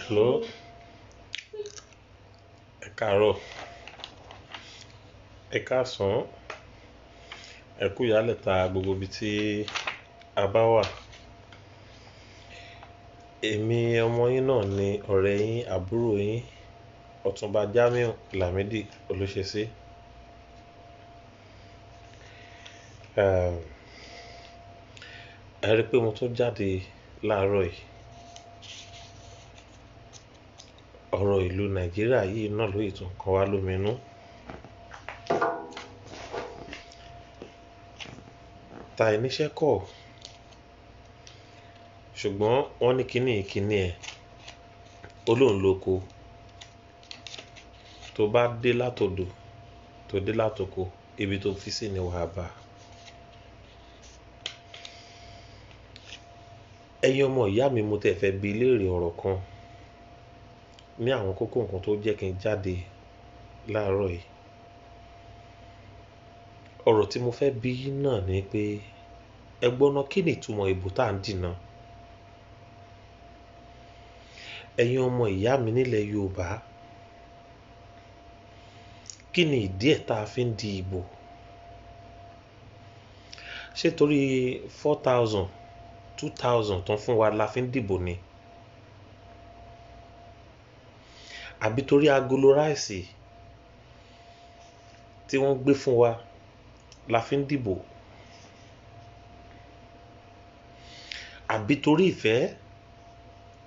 Hello, ẹ káàárọ̀, ẹ káàsán, ẹ kú ìyálẹ̀ta gbogbo ibi tí a bá wà. Èmi ọmọ yín náà ni ọ̀rẹ́ yín, àbúrò yín, Ọ̀túnba Jamiu Lamidi Olúṣesí. Um, Ẹ rí pé mo tún jáde láàárọ̀ yìí. Ọ̀rọ̀ ìlú Nàìjíríà yìí náà ló yìí tún kan wá lóminú. Ta ìníṣẹ́ kọ̀, ṣùgbọ́n wọ́n ní kíní ìkíní ẹ̀, ó lóun lóko. Tó bá dé látodò, tó dé látoko, ibi tó fi sí ni wàá bá. Ẹ̀yin ọmọ ìyá mi, mo tẹ̀ fẹ́ bi léèrè ọ̀rọ̀ kan ní àwọn kókó nǹkan tó jẹ́ kí n jáde láàárọ̀ yìí. Ọ̀rọ̀ tí mo fẹ́ bi yín náà ni pé ẹ gbọ́ ná, kí ni ìtumọ̀ ìbò tá à ń dì náà? Ẹ̀yin ọmọ ìyá mi nílẹ̀ Yorùbá, kí ni ìdí ẹ̀ tá a fi ń di ìbò? Ṣé torí 4,000, 2,000 tán fún wa la fi ń dìbò ni? Àbí torí agolo ráìsì tí wọ́n gbé fún wa la fi ń dìbò? Àbí torí ìfẹ́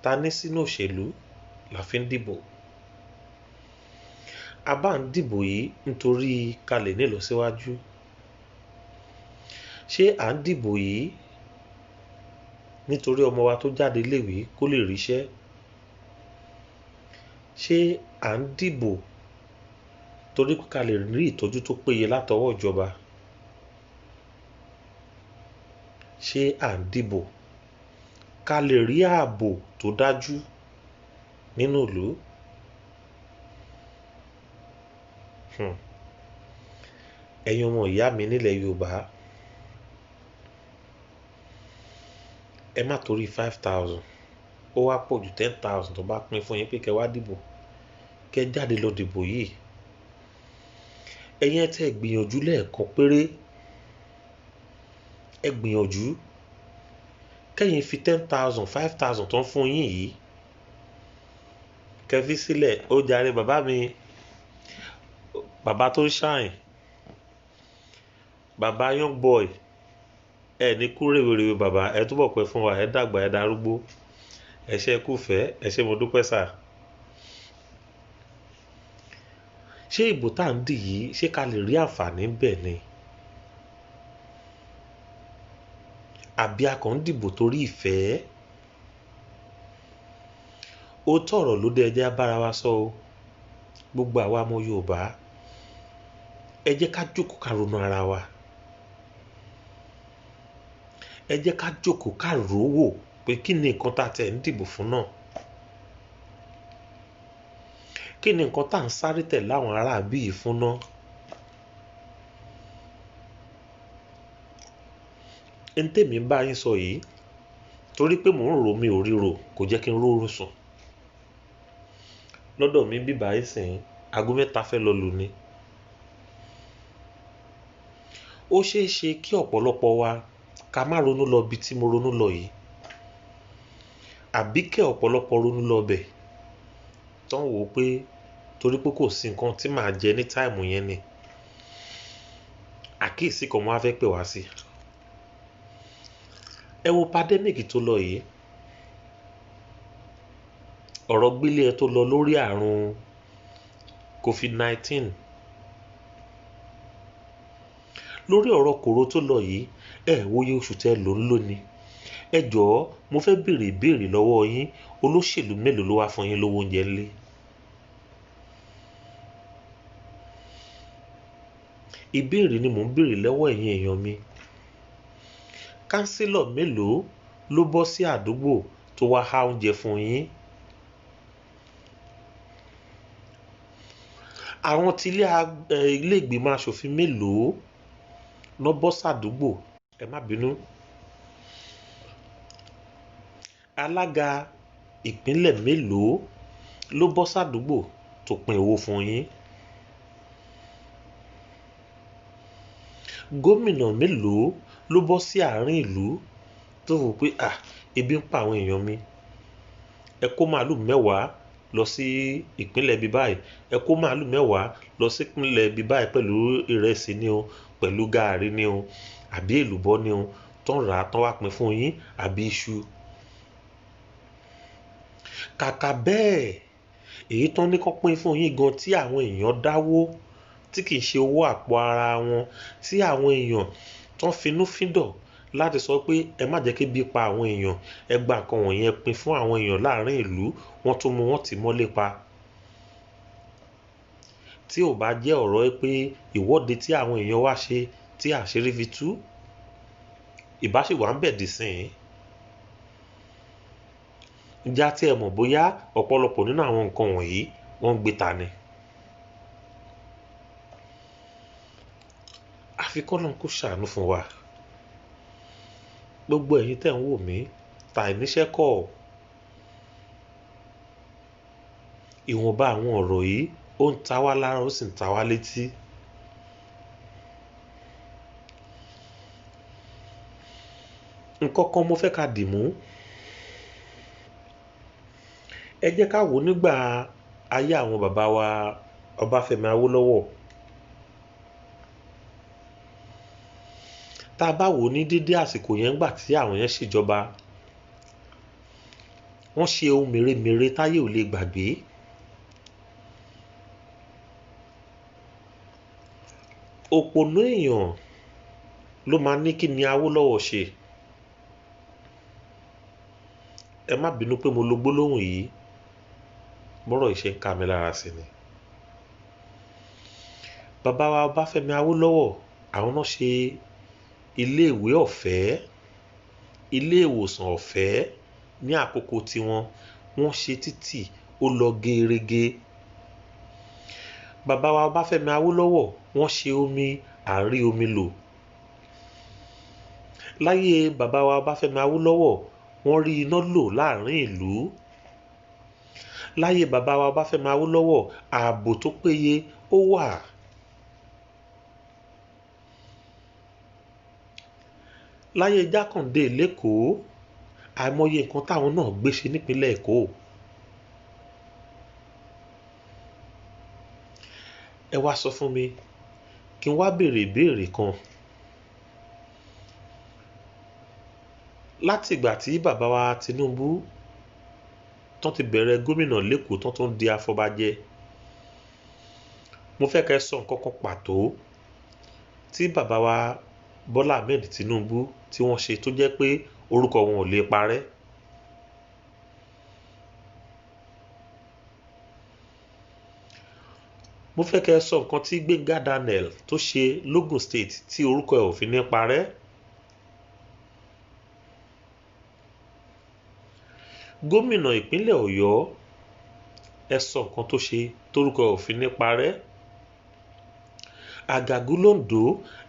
ta ní sínú òṣèlú la fi ń dìbò? A bá ń dìbò yìí nítorí ká lè ní ìlọsíwájú. Ṣé à ń dìbò yìí nítorí ọmọ wa tó jáde léèwé kó lè ríṣẹ́? Ṣé à ń dìbò torí pé ká lè rí ìtọ́jú tó péye látọwọ́ ìjọba? Ṣé à ń dìbò ká lè rí ààbò tó dájú nínú ìlú? Hmm. Ẹ̀yin ọmọ ìyá mi nílẹ̀ Yorùbá, ẹ má torí 5,000, ó wá pọ̀ ju 10,000 tó bá pín fún yín pé kẹ́ wá dìbò, kẹ́ jáde lọ dìbò yìí. Ẹ̀yin ẹ tẹ́ gbìyànjú lẹ́ẹ̀kan péré, ẹ gbìyànjú kẹ́yìn fi 10,000, 5,000 tó ń fún yín yìí, kẹ́ fi sílẹ̀. Ó jàre bàbá mi, bàbá tó ń shine, bàbá young boy, ẹ ní kú rèwerèwe bàbá, ẹ túbọ̀ pẹ́ fún wa, ẹ dàgbà, ẹ darúgbó, ẹ ṣé, ẹ kú fẹ́, ẹ ṣé, mo dúpẹ́ sà. Ṣé ìbò tá à ń dì yìí, ṣé ká lè rí àǹfààní bẹ́ẹ̀ ni? Àbí a kàn ń dìbò torí ìfẹ́? Ó tọ̀rọ̀ ló dé, ẹ jẹ́ á bára wa sọ o. Gbogbo àwa ọmọ Yorùbá, ẹ jẹ́ ká jókòó ká ronú ara wa. Ẹ jẹ́ ká jókòó ká rò ó wò pé kí ni nǹkan tá a tẹ̀ ń dìbò fún náà? Kí ni nǹkan tá à ń sáré tẹ̀ láwọn aráabí yìí fún náà? N tèmi ń bá yín sọ yìí, torí pé mò ń rò mi ò ríro, kò jẹ́ kí n rórun sùn. Lọ́dọ̀ mi bí báyìí sìn, aago 3 fẹ́ lọ lù ni. Ó ṣeé ṣe kí ọ̀pọ̀lọpọ̀ wa ká má ronú lọ ibi tí mo ronú lọ yìí. Àbí kẹ́ ọ̀pọ̀lọpọ̀ ronú lọ bẹ̀, tán wò ó pé torí pé kò sí nǹkan tí màá jẹ ní táìmù yẹn ni. Àkíyèsí kan mo wá fẹ́ pè wá sí. Ẹ wo pandemic tó lọ yìí. Ọ̀rọ̀ gbélé ẹ tó lọ lórí àrùn COVID-19. Lórí ọ̀rọ̀ kòró tó lọ yìí, ẹ wo iye oṣù tẹ lò ń lò ni. Ẹ jọ̀ọ́, mo fẹ́ bèèrè ìbéèrè lọ́wọ́ yín, olóṣèlú mélòó ló wá fún yín lówó oúnjẹ ńlé? Ìbéèrè ni mò ń béèrè lọ́wọ́ ẹ̀yin èèyàn mi. Kánsílọ̀ mélòó ló bọ́ sí àdúgbò tó wá há oúnjẹ fún yín? Àwọn tí ilé ìgbìmọ̀ aṣòfin mélòó ló bọ́ sàdúgbò? Ẹ má bínú. Alága ìpínlẹ̀ mélòó ló bọ́ sádùúgbò tó pín owó fún yín? Gómìnà mélòó ló bọ́ sí àárín ìlú tó wò pé à ebi ń pa àwọn èèyàn mi, ẹ kó màálù 10 lọ sí ìpínlẹ̀ ibi báyìí, ẹ kó màálù 10 lọ sí ìpínlẹ̀ ibi báyìí pẹ̀lú ìrẹsì ni o, pẹ̀lú gààrí ni o, àbí èlùbọ́ ni o, tán rà á tán wá pín fún yín, àbí iṣu. Kàkà bẹ́ẹ̀, èyí tán ní kán pín fún yín gan tí àwọn èèyàn dáwó tí kì í ṣe owó àpò ara wọn, tí àwọn èèyàn tán finúfíndọ̀ láti sọ pé ẹ má jẹ́ kí ebi pa àwọn èèyàn, ẹ gba nǹkan wọ̀nyẹn ẹ pín fún àwọn èèyàn láàrin ìlú, wọ́n tún mú wọn tì mọ́lé pa. Tí ò bá jẹ́ ọ̀rọ̀ pé ìwọ́de tí àwọn èèyàn wá ṣe tí àṣírí fi tú, ìbá ṣì wà ń bẹ̀ dì sín. Ǹjẹ́ a tí ẹ mọ̀ bóyá ọ̀pọ̀lọpọ̀ nínú àwọn nǹkan wọ̀nyí wọ́n ń gbé ta ni? Àfi k'Ọlọ́run kó ṣàánú fún wa. Gbogbo ẹ̀yin tẹ́ ń wò mí, ta ìníṣẹ́ kọ̀. Ìwọ̀nba àwọn ọ̀rọ̀ yìí ó ń ta wá lára, ó sì ń ta wá létí. Nǹkan kan mo fẹ́ ká dì mú. Ẹ jẹ́ ká wò nígbà ayé àwọn bàbá wa Ọbáfẹ́mi Awólọ́wọ̀. Tá a bá wò ní dédé àsìkò yẹn ńgbà tí àwọn yẹn ṣèjọba, wọ́n ṣe ohun mèremère táyé ò lè gbàgbé. Òpònú èèyàn ló máa ní kí ni Awólọ́wọ̀ ṣe. Ẹ má bínú pé mo lo gbólóhùn yìí, bọ́rọ̀ yìí ṣe ń ká mi lára sí ni. Bàbá wa Ọbáfẹ́mi Awólọ́wọ̀, àwọn náà ṣe ilé ìwé ọ̀fẹ́, ilé ìwòsàn ọ̀fẹ́ ní àkókò tiwọn, wọ́n ṣe títì ó lọ gerege. Bàbá wa Ọbáfẹ́mi Awólọ́wọ̀, wọ́n ṣe omi, àárí omi lò. Láyé bàbá wa Ọbáfẹ́mi Awólọ́wọ̀, wọ́n rí iná lò láàrin ìlú. Láyé bàbá wa Ọbáfẹ́mi Awólọ́wọ̀, ààbò tó péye ó wà. Láyé Jákàndé l'Ékòó, àìmọye nǹkan táwọn náà gbé ṣe nípínlẹ̀ Èkó. Ẹ wá sọ fún mi, kí n wá béèrè ìbéèrè kan. Láti ìgbà tí bàbá wa Tinubu tán ti bẹ̀rẹ̀ gómìnà l'Ékòó tán tún di afọbajẹ, mo fẹ́ kẹ́ sọ nǹkan kan pàtó tí bàbá wa Bọ́lá Ahmed Tinubu tí wọ́n ṣe tó jẹ́ pé orúkọ wọn ò lè parẹ́. Mo fẹ́ kẹ́ sọ nǹkan tí Gbénga Daniel tó ṣe l'Ogun State tí orúkọ ẹ̀ ò fi ní parẹ́. Gómìnà ìpínlẹ̀ Ọ̀yọ́, ẹ sọ nǹkan tó ṣe torúkọ ẹ̀ ò fi ní parẹ́. Àgàgù l'Oǹdó,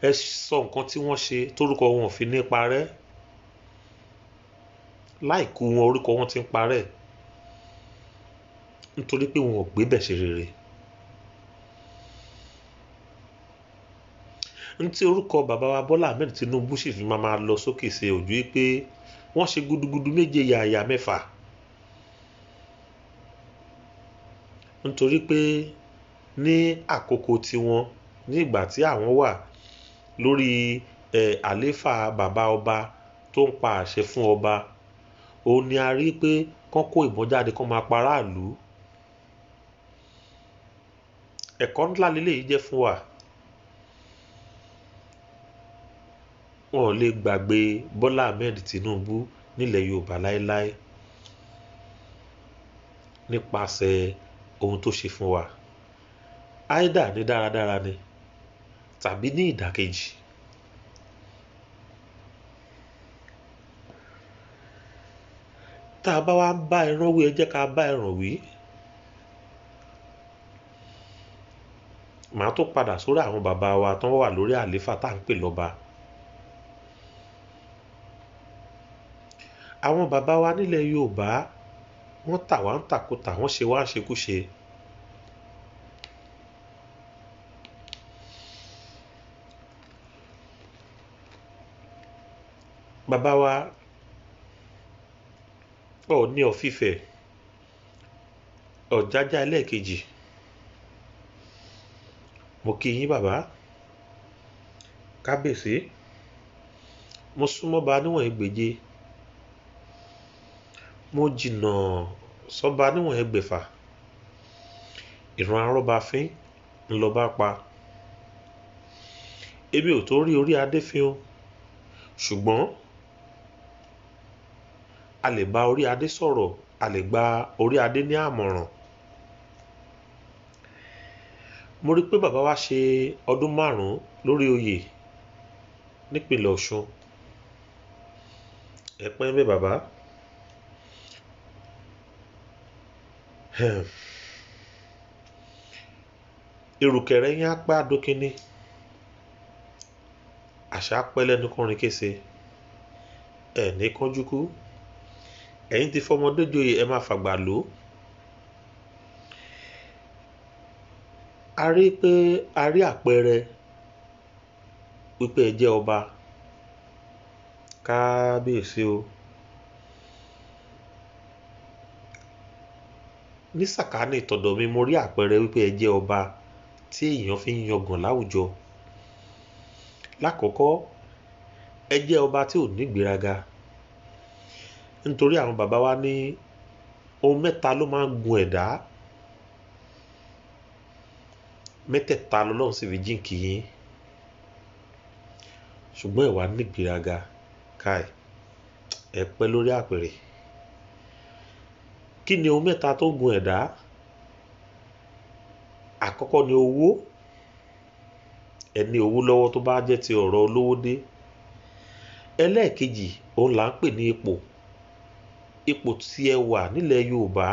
ẹ sọ nǹkan tí wọ́n ṣe torúkọ wọn ò fi ní parẹ́. Láìkú wọn, orúkọ wọn ti ń parẹ́ nítorí pé wọn ò gbé bẹ̀ ṣe rere. Ntí orúkọ bàbá wa Bọ́lá Ahmed Tinubu sì fi máa lọ sókè ṣe ojú pé wọ́n ṣe gudugudu 7 yàyà 6. Nítorí pé ní àkókò tiwọn, ní ìgbà tí àwọn wà lórí àléfà bàbá ọba tó ń pa àṣẹ fún ọba, òun ni a rí pé kán kó ìbọn jáde kán máa paráàlú. Ẹ̀kọ́ ńlá leléyìí jẹ́ fún wa. Wọn ò lè gbàgbé Bọ́lá Ahmed Tinubu nílẹ̀ Yorùbá láéláé nípasẹ̀ ohun tó ṣe fún wa. Áídà ní dáradára ni tàbí ní ìdàkejì. Tá a bá wá ń bá ẹran wí, ẹ jẹ́ ká bá ẹran wí. Màá tó padà sórí àwọn bàbá wa tó wà lórí àléfà tá à ń pè lọ́ba. Àwọn bàbá wa nílẹ̀ Yorùbá wọ́n tà wá ń tàkútà, wọ́n ṣe wá ń ṣekúṣe. Bàbá wa Ọọ̀ni of Ifẹ̀, Ọ̀jájá ẹlẹ́ẹ̀kejì, mo kí yín bàbá. Kábíyèsí, mo súnmọ́ ba níwọ̀n ẹgbèje, mo jìnnà sọ́ba níwọ̀n ẹgbẹ̀fà. Ìran arọ́bafín ńlọba pa. Èmi ò tó rí orí adé fín o, ṣùgbọ́n a lè bá orí adé sọ̀rọ̀, a lè gba orí adé ní àmọ̀ràn. Mo rí pé bàbá wa ṣe ọdún 5 lórí oyè nípìnlẹ̀ Ọ̀ṣun. Ẹ pẹ́ ń bẹ̀ bàbá. Ìrùkẹ̀rẹ̀ yín á pẹ́ àdókínní, àṣà pẹ́ lẹ́nu kọrin kése. Ẹ ní kánjú kú. Ẹ̀yin ti fọmọdé joyè, ẹ máa fàgbà lò. A rí pé a rí àpẹẹrẹ wípé ẹ jẹ́ ọba. Kábíyèsí o. Ní sàkání tọ̀dọ̀ mi, mo rí àpẹẹrẹ wípé ẹ jẹ́ ọba tí èèyàn fi ń yangàn láwùjọ. Lákọ̀ọ́kọ́, ẹ jẹ́ ọba tí ò ní ìgbéraga. Nítorí àwọn bàbá wa ní ohun mẹ́ta ló máa ń gun ẹ̀dá. Mẹ́tẹ̀ẹ̀ta lọ́lọ́run sì fi jíǹkì yín. Ṣùgbọ́n ẹ wà ní ìgbéraga. Káì, ẹ pẹ́ lórí àpèrè. Kí ni ohun mẹ́ta tó ń gun ẹ̀dá? Àkọ́kọ́ ni owó. Ẹ ní owó lọ́wọ́ tó bá jẹ́ ti ọ̀rọ̀ olówó dé. Ẹlẹ́ẹ̀kejì, òun là ń pè ní ipò. Ipò tí ẹ wà nílẹ̀ Yorùbá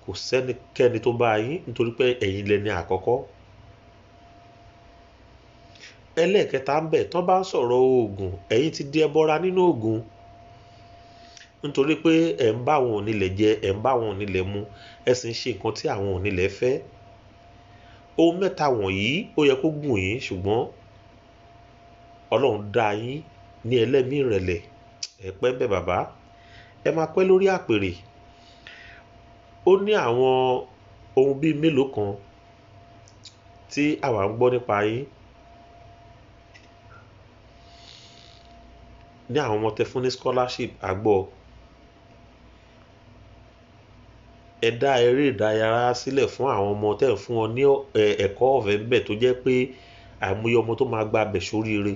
kò sẹ́nikẹ́ni tó bá yín nítorí pé ẹ̀yin lẹni àkọ́kọ́. Ẹlẹ́ẹ̀kẹta ń bẹ̀, tán bá ń sọ̀rọ̀ oògùn, ẹ̀yin ti di ẹbọra nínú oògùn. Nítorí pé ẹ̀ ń bá àwọn onílẹ̀ jẹ, ẹ̀ ń bá àwọn onílẹ̀ mu, ẹ sì ń ṣe nǹkan tí àwọn onílẹ̀ fẹ́. Ohun mẹ́ta wọ̀nyí ó yẹ kó gùn yín, ṣùgbọ́n Ọlọ́run dá yín ní ẹlẹ́mìí ìrẹ̀lẹ̀. Ẹ pẹ́ bẹ́ẹ̀ bàbá. Ẹ máa pẹ́ lórí àpèrè. Ó ní àwọn ohun bíi mélòó kan tí àwa ń gbọ́ nípa yín. Ní àwọn ọmọ tẹ fún ní scholarship, a gbọ́. Ẹ dá eré ìdárayá sílẹ̀ fún àwọn ọmọ tẹ́ ń fún wọn ní ẹ̀kọ́ ọ̀fẹ́ ń bẹ̀ tó jẹ́ pé àìmọye ọmọ tó máa gba abẹ̀ sóríire,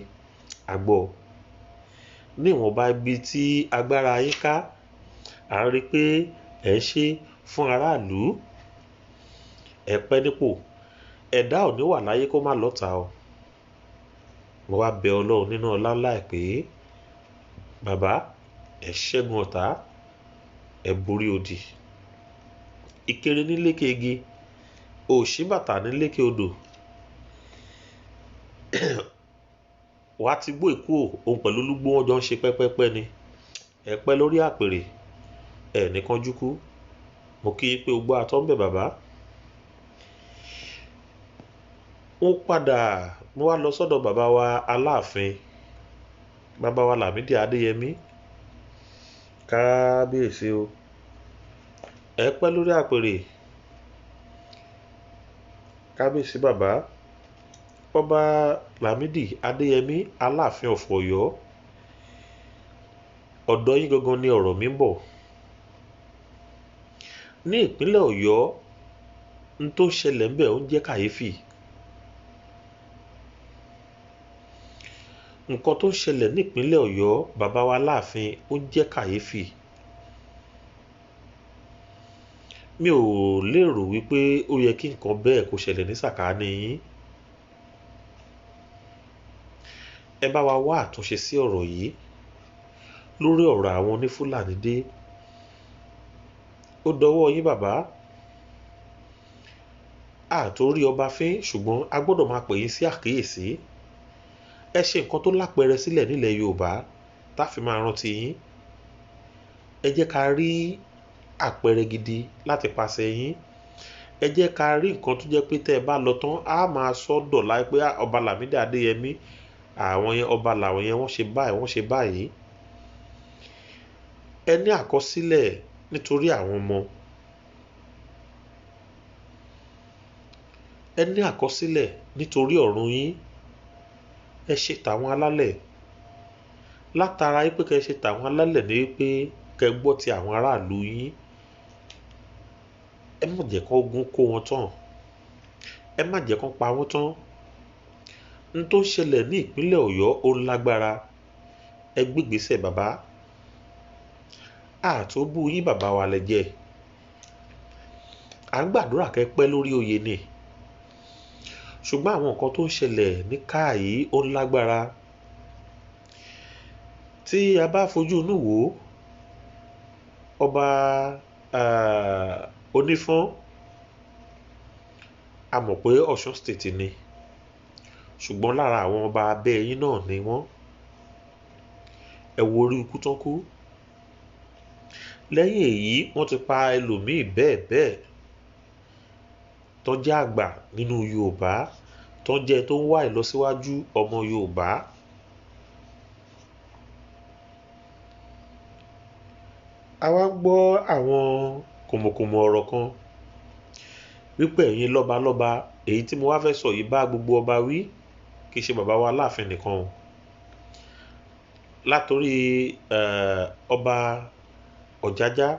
a gbọ́. Ní ìwọ̀nba ibi tí agbára yín ká, à ń rí pé ẹ̀ ń ṣe fún aráàlú. Ẹ pẹ́ nípò. Ẹ̀dá ò ní wà láyé kó má lọ́ta o. Mo wá bẹ Ọlọ́run nínú ọlá ńlá ẹ̀ pé bàbá, ẹ ṣẹ́gun ọ̀tá, ẹ borí odi. Ìkéré ní lékè igi, òṣìbàtà ní lékè odò. Wà á ti gbó ìkú ò, òun pẹ̀lú olúgbó wọn jọ ń ṣe pẹ́pẹ́pẹ́ ni. Ẹ pẹ́ lórí àpèrè, ẹ ní kánjú kú. Mo kí i pé o gbọ́ atọ́ ń bẹ̀ bàbá. Mo padà, mo wá lọ sọ́dọ̀ bàbá wa Aláàfin, bàbá wa Lámídì Adéyẹmí. Kábíyèsí o. Ẹ pẹ́ lórí àpèrè. Kábíyèsí bàbá. Ọba Lámídì Adéyẹmí, Aláàfin of Ọ̀yọ́. Ọ̀dọ̀ yín gangan ni ọ̀rọ̀ mi ń bọ̀. Ní ìpínlẹ̀ Ọ̀yọ́, n tó ṣẹlẹ̀ ń bẹ̀ ó ń jẹ́ kàyéfì. Nǹkan tó ń ṣẹlẹ̀ ní ìpínlẹ̀ Ọ̀yọ́, bàbá wa Aláàfin, ó ń jẹ́ kàyéfì. Mi ò lérò wípé ó yẹ kí nǹkan bẹ́ẹ̀ kó ṣẹlẹ̀ ní sàkání yín. Ẹ bá wa wá àtúnṣe sí ọ̀rọ̀ yìí lórí ọ̀rọ̀ àwọn onífúlàní dé. Ó dọwọ́ yín bàbá. A tó rí ọba fín, ṣùgbọ́n a gbọ́dọ̀ máa pè yín sí àkíyèsí. Ẹ ṣe nǹkan tó lápẹẹrẹ sílẹ̀ nílẹ̀ Yorùbá tá fi máa rántí yín. Ẹ jẹ́ ká rí àpẹẹrẹ gidi láti pàṣẹ yín. Ẹ jẹ́ ká rí nǹkan tó jẹ́ pé tẹ́ ẹ bá lọ tán, á máa sọ dọ̀la pé ọba Lámídì Adéyẹmí, àwọn yẹn ọba làwọn yẹn, wọ́n ṣe báyìí, wọ́n ṣe báyìí. Ẹ ní àkọsílẹ̀ nítorí àwọn ọmọ. Ẹ ní àkọsílẹ̀ nítorí ọ̀run yín. Ẹ ṣe tàwọn alálẹ̀. Látara wípé kẹ́ ẹ ṣe tàwọn alálẹ̀ ni wípé kẹ́ ẹ gbọ́ ti àwọn aráàlú yín. Ẹ má jẹ́ kó ogun kó wọn tán. Ẹ má jẹ́ kó pa wọ́n tán. N tó ń ṣẹlẹ̀ ní ìpínlẹ̀ Ọ̀yọ́ ó ń lágbára. Ẹ gbégbèsè bàbá. Àtòbú yín bàbá wa lẹ jẹ́. À ń gbàdúrà kẹ́ pẹ́ lórí oyè ni. Ṣùgbọ́n àwọn nǹkan tó ń ṣẹlẹ̀ ní káà yìí ó ń lágbára. Tí a bá fojú inú wò ó, ọba Onífọ́n, a mọ̀ pé Ọ̀ṣun State ni, ṣùgbọ́n lára àwọn ọba abẹ́ yín náà ni wọ́n. Ẹ wo orí ikú tán kú. Lẹ́yìn èyí, wọ́n ti pa ẹlòmíì bẹ́ẹ̀ bẹ́ẹ̀ tó jẹ́ àgbà nínú Yorùbá, tó jẹ́ tó ń wá ìlọsíwájú ọmọ Yorùbá. A wá ń gbọ́ àwọn kòmòkòmò ọ̀rọ̀ kan wípé ẹ̀yin lọ́balọ́ba, èyí tí mo wá fẹ́ sọ yìí bá gbogbo ọba wí, kì í ṣe bàbá wa Aláàfin nìkan o. Látorí ọba Ọ̀jájá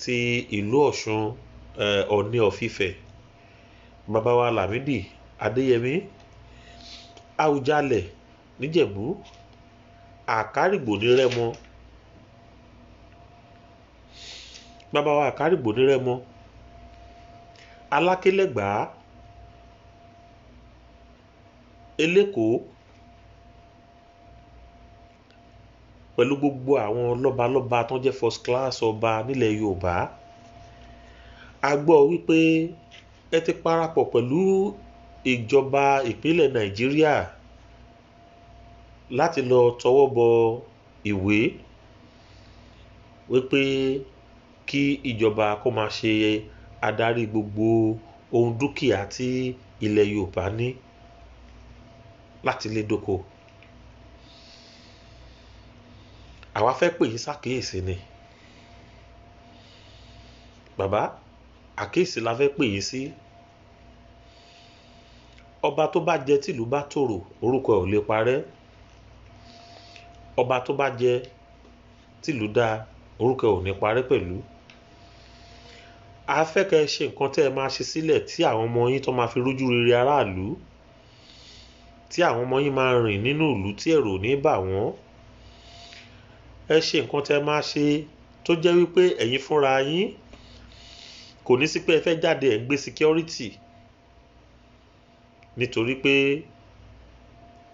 ti ìlú Ọ̀ṣun, Ọ̀ọ̀ni of Ifẹ̀, bàbá wa Lámídì Adéyẹmí, Àwùjalẹ̀ níjẹ̀bú, Àkárìgbò ní Rẹ́mọ, bàbá wa Àkárìgbò ní Rẹ́mọ, Alákélẹ́gbàá, Elékòó, pẹ̀lú gbogbo àwọn lọ́balọ́ba tó jẹ́ first class ọba nílẹ̀ Yorùbá. A gbọ́ wípé ẹ ti parapọ̀ pẹ̀lú ìjọba ìpínlẹ̀ Nàìjíríà láti lọ tọwọ́ bọ ìwé wípé kí ìjọba kó máa ṣe adarí gbogbo ohun dúkìá tí ilẹ̀ Yorùbá ní láti lè dóko. Àwa fẹ́ pè yín ṣàkíyèsí ni. Bàbá, àkíyèsí la fẹ́ pè yín sí. Ọba tó bá jẹ tìlú bá tòrò, orúkọ ẹ̀ ò lè parẹ́. Ọba tó bá jẹ tìlú dá, orúkọ ẹ̀ ò ní parẹ́ pẹ̀lú. A fẹ́ kẹ́ ẹ ṣe nǹkan tẹ́ ẹ máa ṣe sílẹ̀ tí àwọn ọmọ yín tó máa fi rójú rere aráàlú, tí àwọn ọmọ yín máa rìn nínú ìlú tí ẹ̀rù ò ní bà wọ́n. Ẹ ṣe nǹkan tẹ́ ẹ máa ṣe tó jẹ́ wípé ẹ̀yin fúnra yín kò ní sí pé ẹ fẹ́ jáde ẹ̀ ń gbé security. Nítorí pé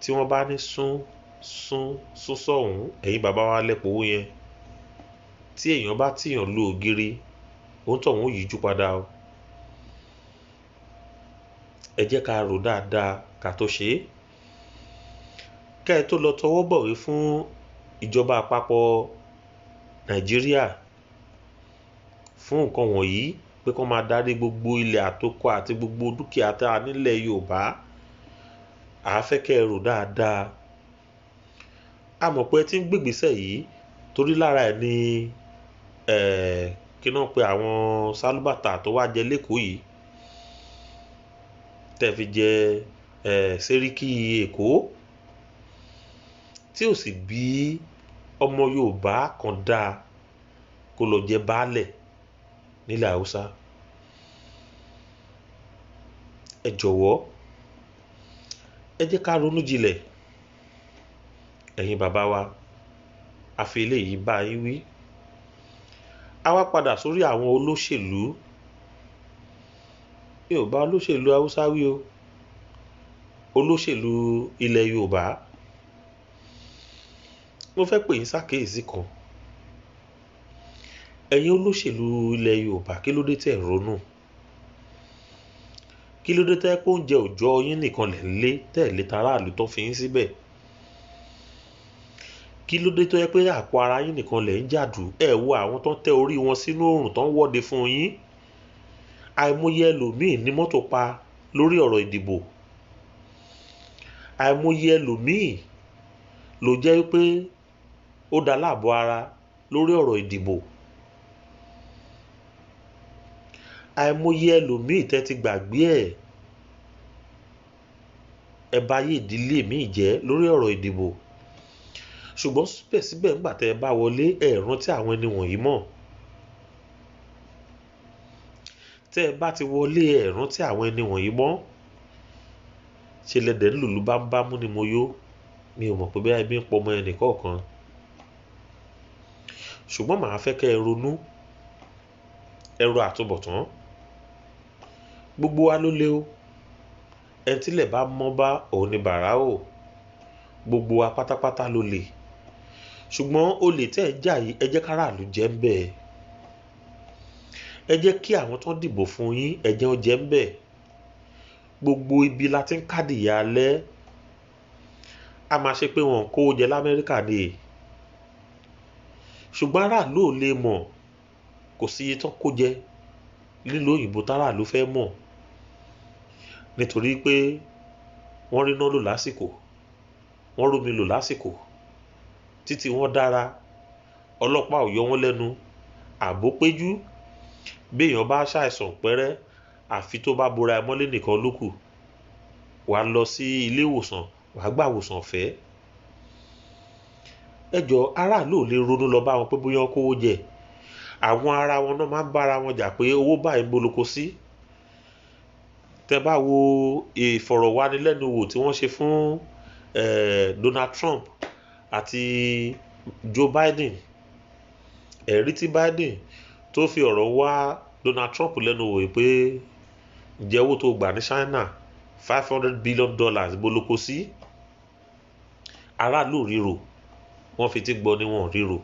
tí wọ́n bá ní sún sún sún sọ̀hún, ẹ̀yin bàbá wa lẹ́pọ̀ owó yẹn. Tí èèyàn bá tìyàn lu ògiri, òun tọ̀hún ó yíjú padà o. Ẹ jẹ́ ká rò dáadáa ká tó ṣe é. Kẹ́ ẹ tó lọ tọwọ́ bọ̀wé fún ìjọba àpapọ̀ Nàìjíríà fún nǹkan wọ̀nyí pé kó máa darí gbogbo ilẹ̀ àtoko àti gbogbo dúkìá tá a nílẹ̀ Yorùbá, a fẹ́ kẹ́ ẹ rò dáadáa. A mọ̀ pé ẹ ti ń gbégbèsè yìí torí lára ẹ̀ ni kí náà pé àwọn sálúbàtà tó wá jẹ lÉkòó yìí tẹ́ fi jẹ Sẹ́ríkì Èkó, tí ò sì bí ọmọ Yorùbá kan dáa kó lọ jẹ baálẹ̀ nílẹ̀ Haúsá. Ẹ jọ̀wọ́, ẹ jẹ́ ká ronú jinlẹ̀. Ẹ̀yin bàbá wa, a fi eléyìí bá yín wí. A wá padà sórí àwọn olóṣèlú. Mi ò bá olóṣèlú Haúsá wí o, olóṣèlú ilẹ̀ Yorùbá. Mo fẹ́ pè yín ṣàkíyèsí kan. Ẹ̀yin olóṣèlú ilẹ̀ Yorùbá, kí ló dé tẹ̀ ń ronú? Kí ló dé tẹ́ pé oúnjẹ òòjọ́ yín nìkan lẹ̀ ń lé tẹ̀ lé taráàlú tó fi yín síbẹ̀? Kí ló dé tó yẹ pé àpò ara yín nìkan lẹ̀ ń jàdù? Ẹ wo àwọn tó ń tẹ orí wọn sínú oòrùn tó ń wọ́de fún yín. Àìmọye ẹlòmíì ní mọ́tò pa lórí ọ̀rọ̀ ìdìbò. Àìmọye ẹlòmíì ló jẹ́ pé ó da láàbọ̀ ara lórí ọ̀rọ̀ ìdìbò. Àìmọye ẹlòmíì tẹ́ ti gbàgbé ẹ̀, ẹ bá yé ìdílé míì jẹ́ lórí ọ̀rọ̀ ìdìbò. Ṣùgbọ́n síbẹ̀síbẹ̀ ńgbà tẹ́ ẹ bá wọlé, ẹ rántí àwọn ẹni wọ̀nyí mọ́. Tẹ́ ẹ bá ti wọlé, ẹ rántí àwọn ẹni wọ̀nyí mọ́. Ṣe lẹ́dẹ̀ ń lùlù bámúbámú ni mo yó. Mi ò mọ̀ pé bóyá ebi ń pọmọ ẹnì kọ̀ọ̀kan. Ṣùgbọ́n màá fẹ́ kẹ́ ẹ ronú, ẹ ro àtúbọ̀tán. Gbogbo wa ló lé o. Ẹni tílẹ̀ bá mọ́ bá òun ni bàrá o. Gbogbo wa pátápátá ló lè. Ṣùgbọ́n olè tẹ́ ẹ jà yìí, ẹ jẹ́ káràlú jẹ́ ń bẹ̀. Ẹ jẹ́ kí àwọn tó ń dìbò fún yín, ẹ jẹ́ wọ́n jẹ́ ń bẹ̀. Gbogbo ibi la ti ń kádìyà alẹ́. A máa ṣe pé wọn kó jẹ l'Amẹ́ríkà ni. Ṣùgbọ́n aráàlú ò lè mọ̀. Kò sí iye tán kó jẹ nílùú òyìnbó táràlú fẹ́ mọ̀. Nítorí pé wọ́n ríná lò lásìkò, wọ́n rómi lò lásìkò, títí wọ́n dára, ọlọ́pàá ò yọ wọ́n lẹ́nu, ààbò péjú. Bí èèyàn bá ṣàìsàn pẹ́rẹ́, àfi tó bá bora ẹ mọ́lé nìkan ló kù, wàá lọ sí ilé ìwòsàn, wàá gbà ìwòsàn ọ̀fẹ́. Ẹ jọ, aráàlú ò lè ronú lọ bá wọn pé bóyá wọ́n kówó jẹ. Àwọn ara wọn náà máa ń bára wọn jà pé owó báyìí ń boloko sí. Tẹ bá wo ìfọ̀rọ̀wánilẹ́nuwò tí wọ́n ṣe fún Donald Trump àti Joe Biden, ẹ̀rí tí Biden tó fi ọ̀rọ̀ wá Donald Trump lẹ́nu wò pé ǹjẹ́ owó tó gbà ní China $500 billion boloko sí. Aráàlú ríro, wọ́n fi ti gbọ́ ni wọ́n ríro.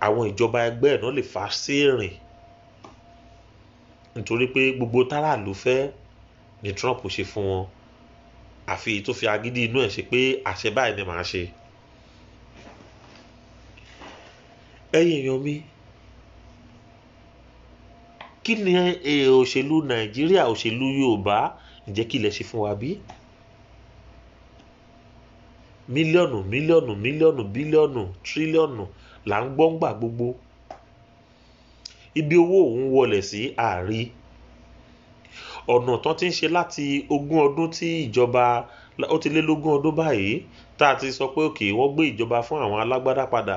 Àwọn ìjọba ẹgbẹ́ ẹ̀ náà lè fà sí ìrìn, nítorí pé gbogbo táràlú fẹ́ ni Trump ṣe fún wọn. Àfi tó fi agídí inú ẹ̀ ṣe pé àṣẹ báyìí ni màá ṣe. Ẹ̀yin èèyàn mi, kí ni òṣèlú Nàìjíríà, òṣèlú Yorùbá, ǹjẹ́ kí lẹ ṣe fún wa bí? Mílíọ̀nù, mílíọ̀nù, mílíọ̀nù, bílíọ̀nù, tírílíọ̀nù là ń gbọ́ ńgbà gbogbo. Ibi owó òun wọlé sí àárí. Ọ̀nà tán ti ń ṣe láti ogún ọdún tí ìjọba ó ti lé lógún ọdún báyìí tá a ti sọ pé òkè wọ́n gbé ìjọba fún àwọn alágbádá padà.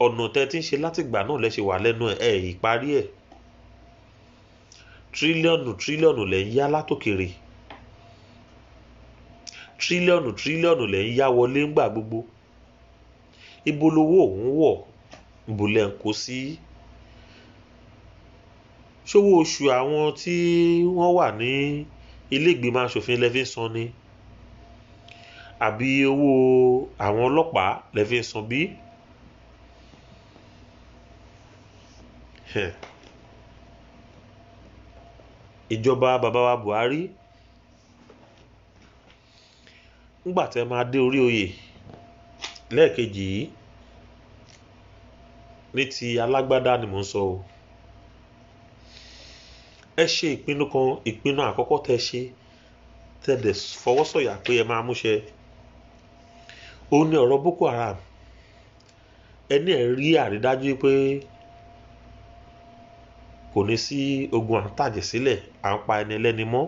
Ọ̀nà tẹ́ ti ń ṣe láti ìgbà náà lẹ ṣe wà lẹ́nu ẹ̀, ẹ̀ ìparí ẹ̀. Tírílíọ̀nù, tírílíọ̀nù lẹ̀ ń yá látòkèrè. Tírílíọ̀nù, tírílíọ̀nù lẹ̀ ń yá wọlé ńgbà gbogbo. Ibo lowó òun wọ̀, ibo lẹ̀ ń kó sí. Ṣówó oṣù àwọn tí wọ́n wà ní ilé ìgbìmọ̀ aṣòfin lẹ fi ń san ni? Àbí owó àwọn ọlọ́pàá lẹ fi ń san bí? Ìjọba bàbá wa Buhari, ńgbà tẹ́ máa dé orí oyè lẹ́ẹ̀kejì yìí, ní ti alágbádá ni mò ń sọ o. Ẹ ṣe ìpinnu kan, ìpinnu àkọ́kọ́ tẹ́ ṣe, tẹ́ dẹ̀ fọwọ́sọ̀yà pé ẹ máa múṣẹ. Ó ní ọ̀rọ̀ Boko Haram. Ẹ ní ẹ rí àrídájú pé kò ní sí ogun à ń tàjẹ̀ sílẹ̀, à ń pa ẹni ẹlẹ́ni mọ́.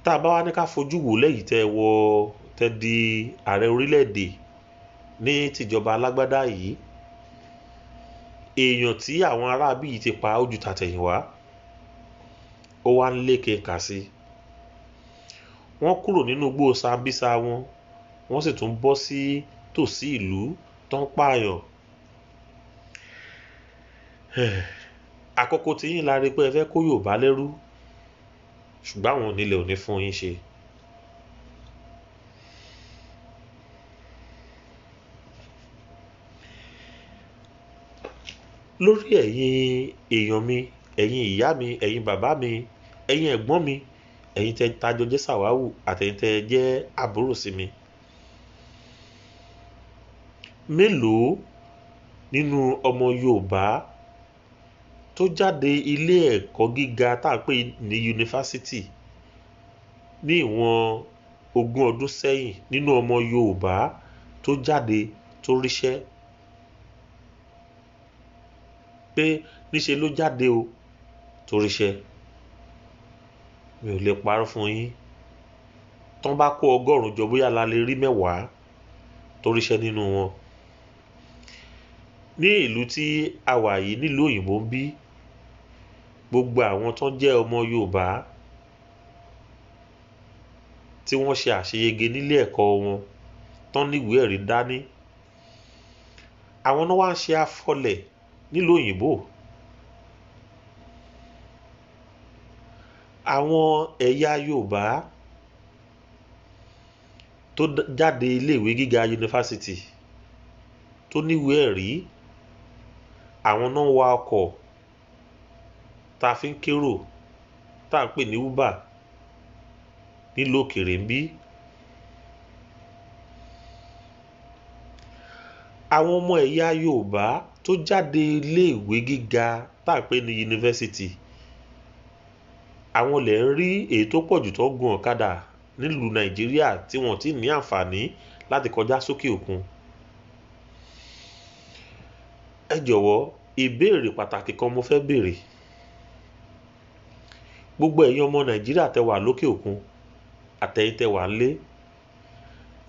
Tá a bá wá ní ká fojú wò lẹ́yìn tẹ́ wọ, tẹ́ di ààrẹ orílẹ̀-èdè ní tìjọba alágbádá yìí, èèyàn tí àwọn aráabí yìí ti pa ó ju tàtẹ̀yìnwá, ó wá ń lékè kà sí. Wọ́n kúrò nínú igbó Sambisa wọn, wọ́n sì tún bọ́ sí tòsí ìlú tó ń pààyàn. Àkókò tí yín la rí pé ẹ fẹ́ kó Yorùbá lẹ́rú, ṣùgbọ́n àwọn onílẹ̀ ò ní fún yín ṣe. Lórí ẹ̀yin èèyàn mi, ẹ̀yin ìyá mi, ẹ̀yin bàbá mi, ẹ̀yin ẹ̀gbọ́n mi, ẹ̀yin tẹ́ tajọ jẹ́ sàwáwù àti ẹ̀yin tẹ́ jẹ́ àbúrò sí mi. Mélòó nínú ọmọ Yorùbá tó jáde ilé ẹ̀kọ́ gíga tá a pè ní yunifásítì ní ìwọ̀n 20 ọdún sẹ́yìn, nínú ọmọ Yorùbá tó jáde tó ríṣẹ́ pé níṣe ló jáde o tó ríṣẹ́? Mi ò lè parọ́ fún yín, tán bá kó 100 jọ, bóyá la lè rí 10 tó ríṣẹ́ nínú wọn. Ní ìlú tí a wà yìí, nílùú òyìnbó ń bí, gbogbo àwọn tó jẹ́ ọmọ Yorùbá tí wọ́n ṣe àṣeyege nílé ẹ̀kọ́ wọn, tán níwèé ẹ̀rí dání, àwọn náà wá ń ṣe afọlẹ̀ nílùú òyìnbó. Àwọn ẹ̀yà Yorùbá tó jáde iléèwé gíga yunifásítì tó níwèé ẹ̀rí, àwọn náà ń wa ọkọ̀ tá a fi ń kérò, tá a ń pè ní Uber nílùú òkèèrè ń bí. Àwọn ọmọ ẹ̀yà Yorùbá tó jáde iléèwé gíga tá a pè ní yunifásítì, àwọn lè ń rí èyí tó pọ̀jù tó ń gun ọ̀kadà nílùú Nàìjíríà tí wọ́n ti ní àǹfààní láti kọjá sókè òkun. Ẹ jọ̀wọ́, ìbéèrè pàtàkì kan mo fẹ́ béèrè. Gbogbo ẹ̀yin ọmọ Nàìjíríà tẹ́ wà lókè òkun àtẹ̀yin tẹ́ wà nílé,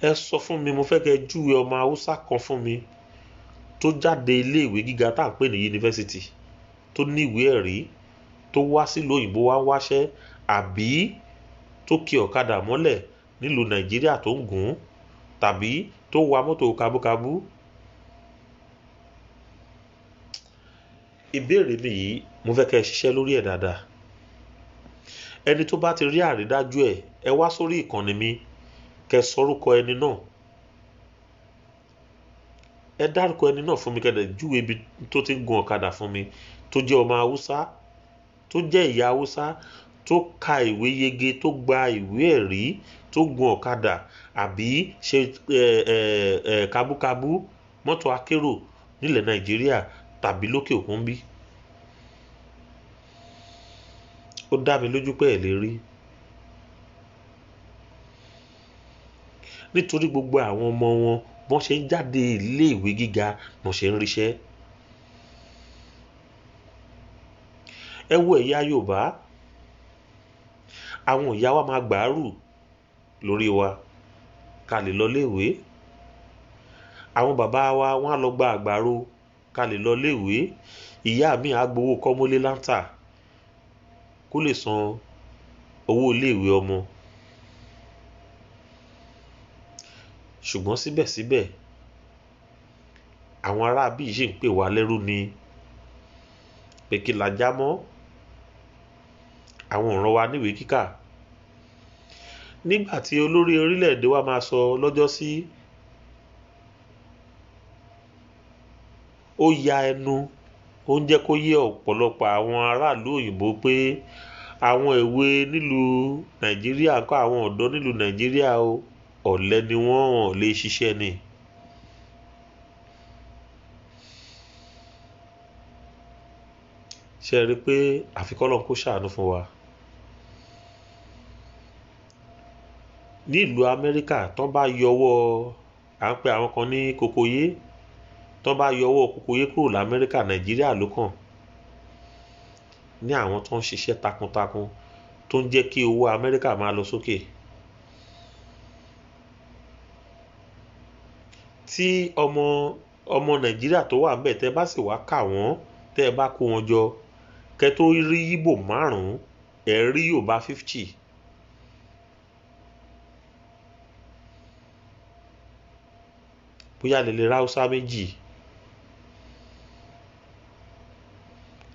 ẹ sọ fún mi, mo fẹ́ kẹ́ júwe ọmọ Haúsá kan fún mi tó jáde iléèwé gíga tá à ń pè ní yunifásítì, tó ní ìwé ẹ̀rí, tó wá sílùú òyìnbó wá wáṣẹ́, àbí tó ki ọ̀kadà mọ́lẹ̀ nílùú Nàìjíríà tó ń gùn, tàbí tó wa mọ́tò kabúkabú. Ìbéèrè mi yìí, mo fẹ́ kẹ́ ẹ ṣiṣẹ́ lórí ẹ̀ dáadáa. Ẹni tó bá ti rí àrídájú ẹ̀, ẹ wá sórí ìkànnì mi kẹ́ ẹ sọrúkọ ẹni náà. Ẹ dárúkọ ẹni náà fún mi, kẹ́ ẹ júwe ibi tó ti ń gun ọ̀kadà fún mi, tó jẹ́ ọmọ Haúsá, tó jẹ́ ìyá Haúsá, tó ka ìwé yege, tó gba ìwé ẹ̀rí, tó gun ọ̀kadà àbí ṣe kabúkabú mọ́tò akérò nílẹ̀ Nàìjíríà tàbí lókè òkun bí. Ó dá mi lójú pé ẹ lè rí. Nítorí gbogbo àwọn ọmọ wọn bọ́n ṣe ń jáde ilé ìwé gíga wọ́n ṣe ń ríṣẹ́. Ẹ wo ẹ̀yà Yorùbá, àwọn ìyá wa máa gbàárù lórí wa ká lè lọ léèwé. Àwọn bàbá wa wọ́n á lọ gba àgbàro ká lè lọ léèwé. Ìyá mi á gbowó kọ́mọ́lé láńtà kó lè san owó iléèwé ọmọ. Ṣùgbọ́n síbẹ̀síbẹ̀, àwọn ará bí yìí ṣì ń pè wá lẹ́rú ni, pé kí la já mọ́. Àwọn ò rán wa níwèé kíkà. Nígbà tí olórí orílẹ̀-èdè wa máa sọ lọ́jọ́sí, ó ya ẹnu, ó ń jẹ́ kó yé ọ̀pọ̀lọpọ̀ àwọn aráàlú òyìnbó pé àwọn èwe nílùú Nàìjíríà kọ́ àwọn ọ̀dọ́ nílùú Nàìjíríà o, ọ̀lẹ ni wọ́n, ò lè ṣiṣẹ́ ni. Ṣé ẹ rí i pé àfi k'Ọlọ́run kó ṣàánú fún wa? Ní ìlú Amẹ́ríkà, tán bá yọwọ́, à ń pe àwọn kan ní kokoyé, tán bá yọwọ́ kokoyé kúrò l'Amẹ́ríkà, Nàìjíríà ló kàn. Ní àwọn tó ń ṣiṣẹ́ takuntakun tó ń jẹ́ kí owó Amẹ́ríkà máa lọ sókè. Tí ọmọ Nàìjíríà tó wà ńbẹ̀, tẹ́ bá sì wá kà wọ́n, tẹ́ bá kó wọn jọ, kẹ́ tó rí Íbò 5, ẹ rí Yorùbá 50. Bóyá lè lè ra Haúsá 2.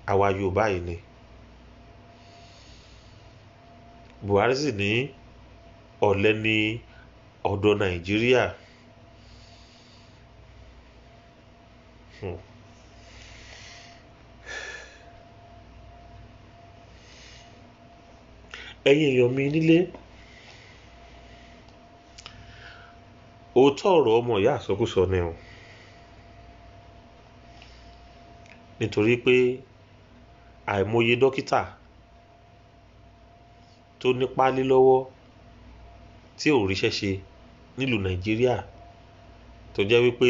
Àwa Yorùbá yìí ni. Buhari sì ní ọ̀lẹ ní ọ̀dọ̀ Nàìjíríà. Ẹ̀yin èèyàn mi nílé, òótọ́ ọ̀rọ̀ ọmọ ìyá àsọkúsọ ni o. Nítorí pé àìmọye dókítà tó ní páálí lọ́wọ́ tí ò ríṣẹ́ ṣe nílùú Nàìjíríà, tó jẹ́ wípé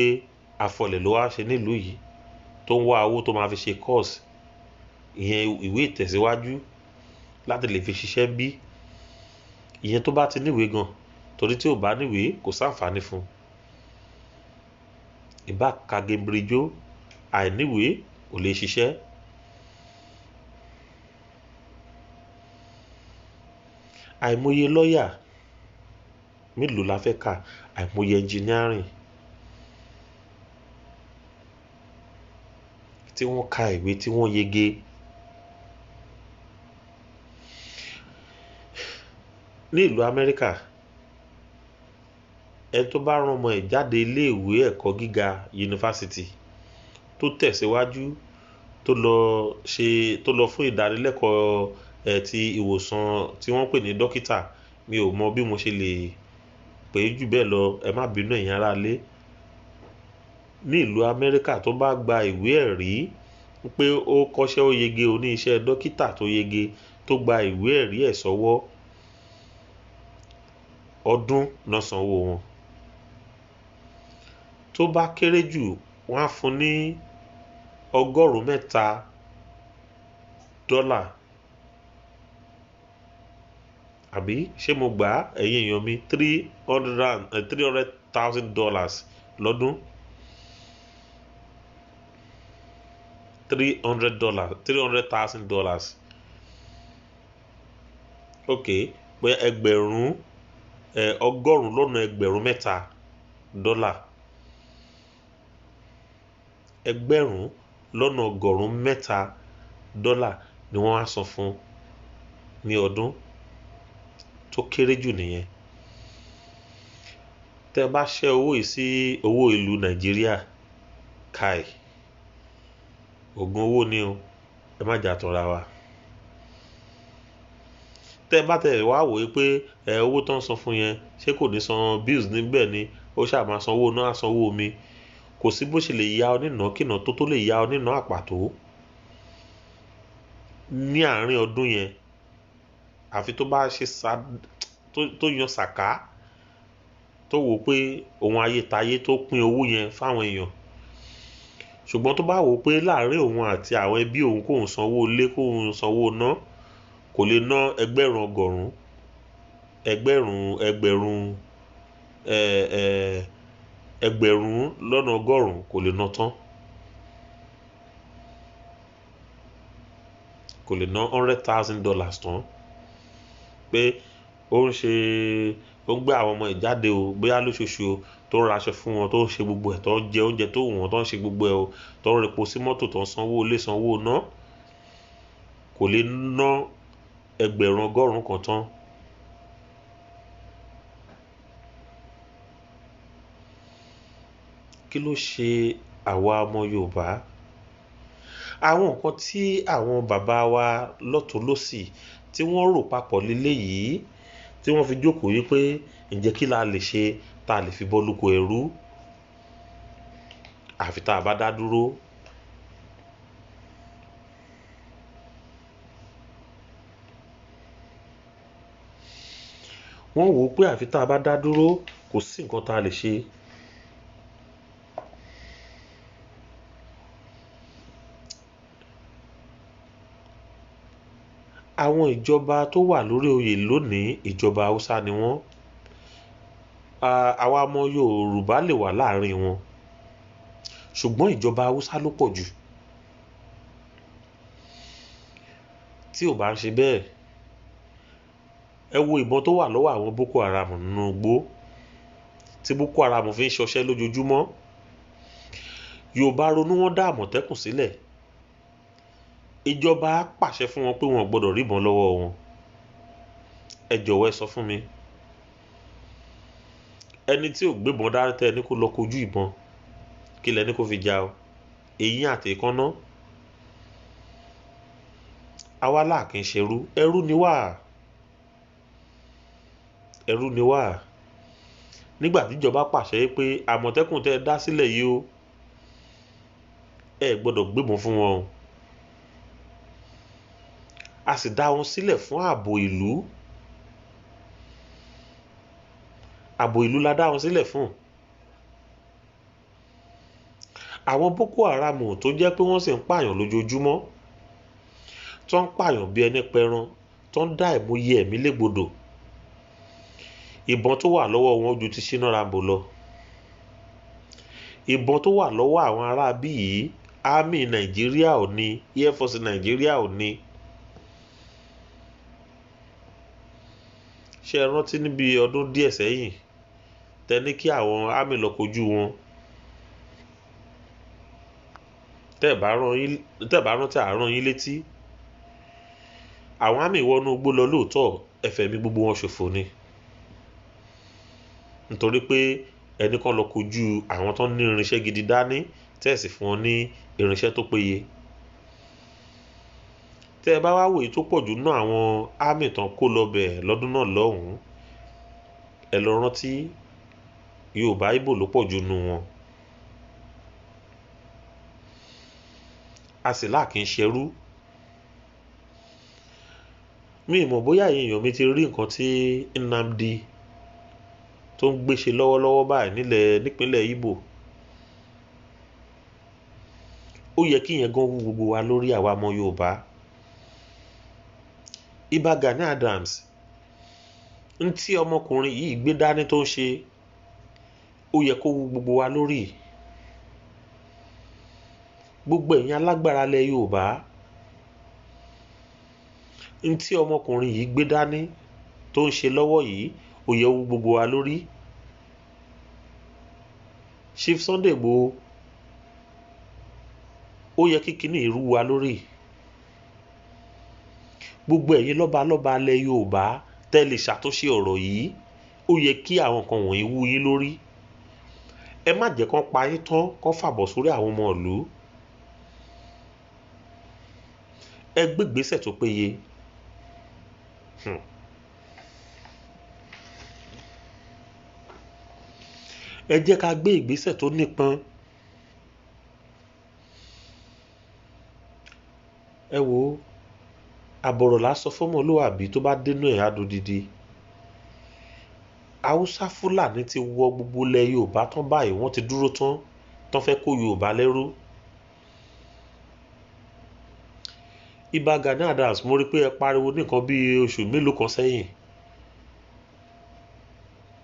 afọlẹ̀ ló wá ṣe nílùú yìí, tó ń wá owó tó máa fi ṣe course, ìyẹn ìwé ìtẹ̀síwájú láti lè fi ṣiṣẹ́ bí. Ìyẹn tó bá ti níwèé gan, torí tí ò bá níwèé kò sáǹfààní fún un. Ìbá ka Cambridge, àìníwèé ò lè ṣiṣẹ́. Àìmọye lọ́yà mélòó la fẹ́ kà, àìmọye engineering tí wọ́n ka ìwé tí wọ́n yege. Ní ìlú Amẹ́ríkà, ẹni tó bá rán ọmọ ẹ̀ jáde ilé ìwé ẹ̀kọ́ gíga yunifásítì tó tẹ̀síwájú, tó lọ ṣe, tó lọ fún ìdánilẹ́kọ̀ọ́ ti ìwòsàn tí wọ́n ń pè ní dókítà, mi ò mọ bí mo ṣe lè pè é jù bẹ́ẹ̀ lọ, ẹ má bínú ẹ̀yin ará ilé. Ní ìlú Amẹ́ríkà, tó bá gba ìwé ẹ̀rí pé ó kọ́ṣẹ́ ó yege oní iṣẹ́ dókítà tó yege, tó gba ìwé ẹ̀rí ẹ̀ sọ́wọ́, ọdún náà sanwó wọn. Tó bá kéré jù, wọ́n á fún ní $3,000. Àbí ṣé mo gbà á, ẹ̀yin èèyàn mi, $300,000 lọ́dún. $300, $300,000. Ok, bóyá ẹgbẹ̀rún, $103,000. $103,000 ni wọ́n á san fún ní ọdún, tó kéré jù nìyẹn. Tẹ́ bá ṣẹ́ owó yìí sí owó ìlú Nàìjíríà, kai, ògùn owó ni o, ẹ má jà tọ́ra wa. Tẹ́ bá tẹ̀ wá wò pé owó tó ń san fún yẹn, ṣé kò ní san bills níbẹ̀ ni, ó ṣáà máa san owó náà, san owó mi. Kò sí bó ṣe lè ya onínàákìnà tó lè ya onínàá àpàtó ní àárín ọdún yẹn, àfi tó bá ṣe sa, tó yan sàká, tó wò pé òun ayé tayé tó pín owó yẹn fáwọn èèyàn. Ṣùgbọ́n tó bá wò pé láàárín òun àti àwọn ẹbí òun, kóun sanwó ilé, kóun sanwó iná, kò lè ná ẹgbẹ̀rún ọgọ́rùn-ún, ẹgbẹ̀rún, ẹgbẹ̀rún, 1,100,000 kò lè ná tán. Kò lè ná $100,000 tán. Pé ó ń ṣe, ó ń gbé àwọn ọmọ ẹ̀ jáde o, bóyá lóṣooṣù o, tó ń ra aṣọ fún wọn, tó ń ṣe gbogbo ẹ̀, tó ń jẹ oúnjẹ tó wù wọ́n, tó ń ṣe gbogbo ẹ̀ o, tó ń repo sí mọ́tò, tó ń sanwó ilé, sanwó iná, kò lè ná 1,100,000 tán. Kí ló ṣe àwa ọmọ Yorùbá? Àwọn nǹkan tí àwọn bàbá wa lọ́tùn lósì tí wọ́n rò papọ̀ lílé yìí, tí wọ́n fi jókòó yí pé ǹjẹ́ kí la lè ṣe tá a lè fi bọ́ lóko ẹrú, àfi tá a bá dá dúró. Wọ́n wò ó pé àfi tá a bá dá dúró kò sí nǹkan tá a lè ṣe. Àwọn ìjọba tó wà lórí oyè lónìí, ìjọba Haúsá ni wọ́n. Àwa ọmọ Yorùbá lè wà láàrin wọn, ṣùgbọ́n ìjọba Haúsá ló pọ̀ jù. Tí ò bá ń ṣe bẹ́ẹ̀, ẹ wo ìbọn tó wà lọ́wọ́ àwọn Boko Haram nínú igbó, tí Boko Haram fi ń ṣọṣẹ́ lójoojúmọ́. Yorùbá ronú, wọ́n dá Àmọ̀tẹ́kùn sílẹ̀. Ìjọba pàṣẹ fún wọn pé wọn ò gbọdọ̀ rí ìbọn lọ́wọ́ wọn. Ẹ jọ̀wọ́ ẹ sọ fún mi, ẹni tí ò gbébọn dání tẹ́ ẹ ní kó lọ kojú ìbọn, kí lẹ ní kó fi jà o? Eyín àti èékánná. Àwa là kì í ṣerú, ẹrú ni wá. Ẹrú ni wá. Nígbà tí ìjọba pàṣẹ pé Àmọ̀tẹ́kùn tẹ́ ẹ dá sílẹ̀ yìí o, Ẹ gbọ́dọ̀ gbébọn fún wọn o. A sì dá wọn sílẹ̀ fún ààbò ìlú. Ààbò ìlú la dá wọn sílẹ̀ fún. Àwọn Boko Haram tó jẹ́ pé wọ́n sì ń pààyàn lójoojúmọ́, tó ń pààyàn bí ẹni pẹran, tó ń dá ẹ̀mọye ẹ̀mí légbodò, ìbọn tó wà lọ́wọ́ wọn ju ti Shina Rambo lọ. Ìbọn tó wà lọ́wọ́ àwọn aráabí yìí, Army Nàìjíríà ò ní, Air Force Nàìjíríà ò ní. Ṣé ẹ rántí níbi ọdún díẹ̀ sẹ́yìn tẹ ní kí àwọn army lọ kojú wọn? Tẹ́ ẹ̀ bá rántí, àárọ̀ yín létí. Àwọn army wọnú igbó lọ lóòótọ́, ẹ fẹ̀mí gbogbo wọn ṣòfò ni. Nítorí pé ẹni kan lọ kojú àwọn tó ní irinṣẹ́ gidi dání, tẹ́ ẹ̀ sì fún wọn ní irinṣẹ́ tó péye. Tẹ́ ẹ bá wá wòye tó pọ̀jù náà àwọn army tán kó lọ bẹ̀ lọ́dún náà lọ́hùn-ún, ẹ lọ rántí Yorùbá Ìgbò ló pọ̀jù nù wọn. A sì láà kí n ṣerú. Mi ò mọ̀ bóyá ẹ̀yin èèyàn mi ti rí nǹkan tí Nnamdi tó ń gbé ṣe lọ́wọ́lọ́wọ́ báyìí nípínlẹ̀ Ìgbò. Ó yẹ kí ìyẹn gan wú gbogbo wa lórí àwa ọmọ Yorùbá. Ìbà Gani Adams, ń tí ọmọkùnrin yìí gbé dání tó ń ṣe, ó yẹ kó wú gbogbo wa lórí. Gbogbo ẹ̀yin alágbára ilẹ̀ Yorùbá, ń tí ọmọkùnrin yìí gbé dání tó ń ṣe lọ́wọ́ yìí, ó yẹ wú gbogbo wa lórí. Chief Sunday Igboho, ó yẹ kí kíní ìrú wa lórí. Gbogbo ẹ̀yin lọ́balọ́ba ilẹ̀ Yorùbá tẹ́ lè ṣàtúnṣe ọ̀rọ̀ yìí, ó yẹ kí àwọn nǹkan wọ̀nyí wú yín lórí. Ẹ má jẹ́ kán pa yín tán, kán fàbọ̀ sórí àwọn ọmọ ìlú. Ẹ gbé ìgbésẹ̀ tó péye. Ẹ jẹ́ ká gbé ìgbésẹ̀ tó nípọn. Ẹ wo, àbọ̀rọ̀ là sọ fọ́mọlúàbí tó bá dénú ẹ̀ á dodidi. Haúsá Fúlàní ti wọ gbogbo ilẹ̀ Yorùbá tán báyìí, wọ́n ti dúró tán, tán fẹ́ kó Yorùbá lẹ́rú. Ìbà Gani Adams, mo rí pé ẹ pariwo ní nǹkan bí oṣù mélòó kan sẹ́yìn.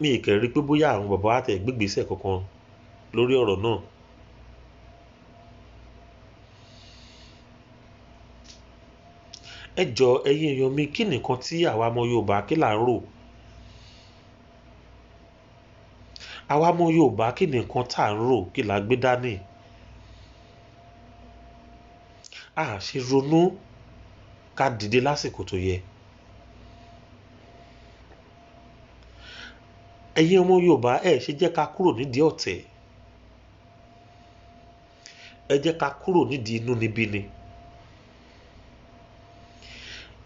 Mi ì kẹ̀ rí pé bóyá àwọn bàbá wa tẹ̀ gbégbésẹ̀ kankan lórí ọ̀rọ̀ náà. Ẹ jọ ẹ̀yin èèyàn mi, kí nìkan tí àwa ọmọ Yorùbá kí là ń rò? Àwa ọmọ Yorùbá kí nìkan tá à ń rò, kí là ń gbé dání? A ṣe ronú ká dìde lásìkò tó yẹ. Ẹ̀yin ọmọ Yorùbá, ẹ ṣe jẹ́ ká kúrò nídìí ọ̀tẹ̀. Ẹ jẹ́ ká kúrò nídìí inúnibíni.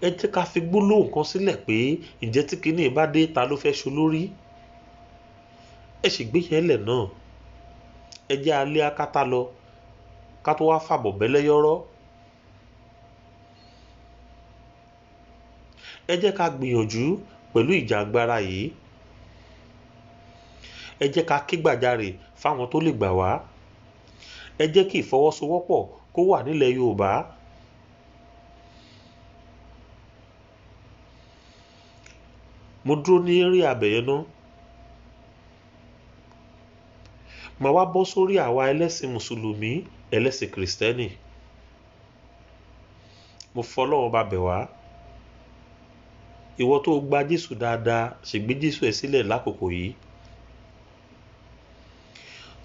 Ẹ jẹ́ ká fi gbólóhùn kan sílẹ̀ pé ǹjẹ́ tí kinní bá dé, ta ló fẹ́ ṣolórí? Ẹ sì gbé yẹn lẹ̀ náà. Ẹ jẹ́ alẹ́ akátá lọ ká tó wá fàbọ̀ bẹ́lẹ́yọ́rọ́. Ẹ jẹ́ ká gbìyànjú pẹ̀lú ìjàngbara yìí. Ẹ jẹ́ ká ké gbàjarè fáwọn tó lè gbà wá. Ẹ jẹ́ kí ìfọwọ́sowọ́pọ̀ kó wà nílẹ̀ Yorùbá. Mo dúró ní eré abẹ̀yẹn náà. Màá wá bọ́ sórí àwa ẹlẹ́sìn Mùsùlùmí, ẹlẹ́sìn Kìrìsìtẹ́nì. Mo fọlọ́run bá bẹ̀ wá. Ìwọ tó gba Jésù dáadáa, ṣègbé Jésù ẹ sílẹ̀ lákòókò yìí.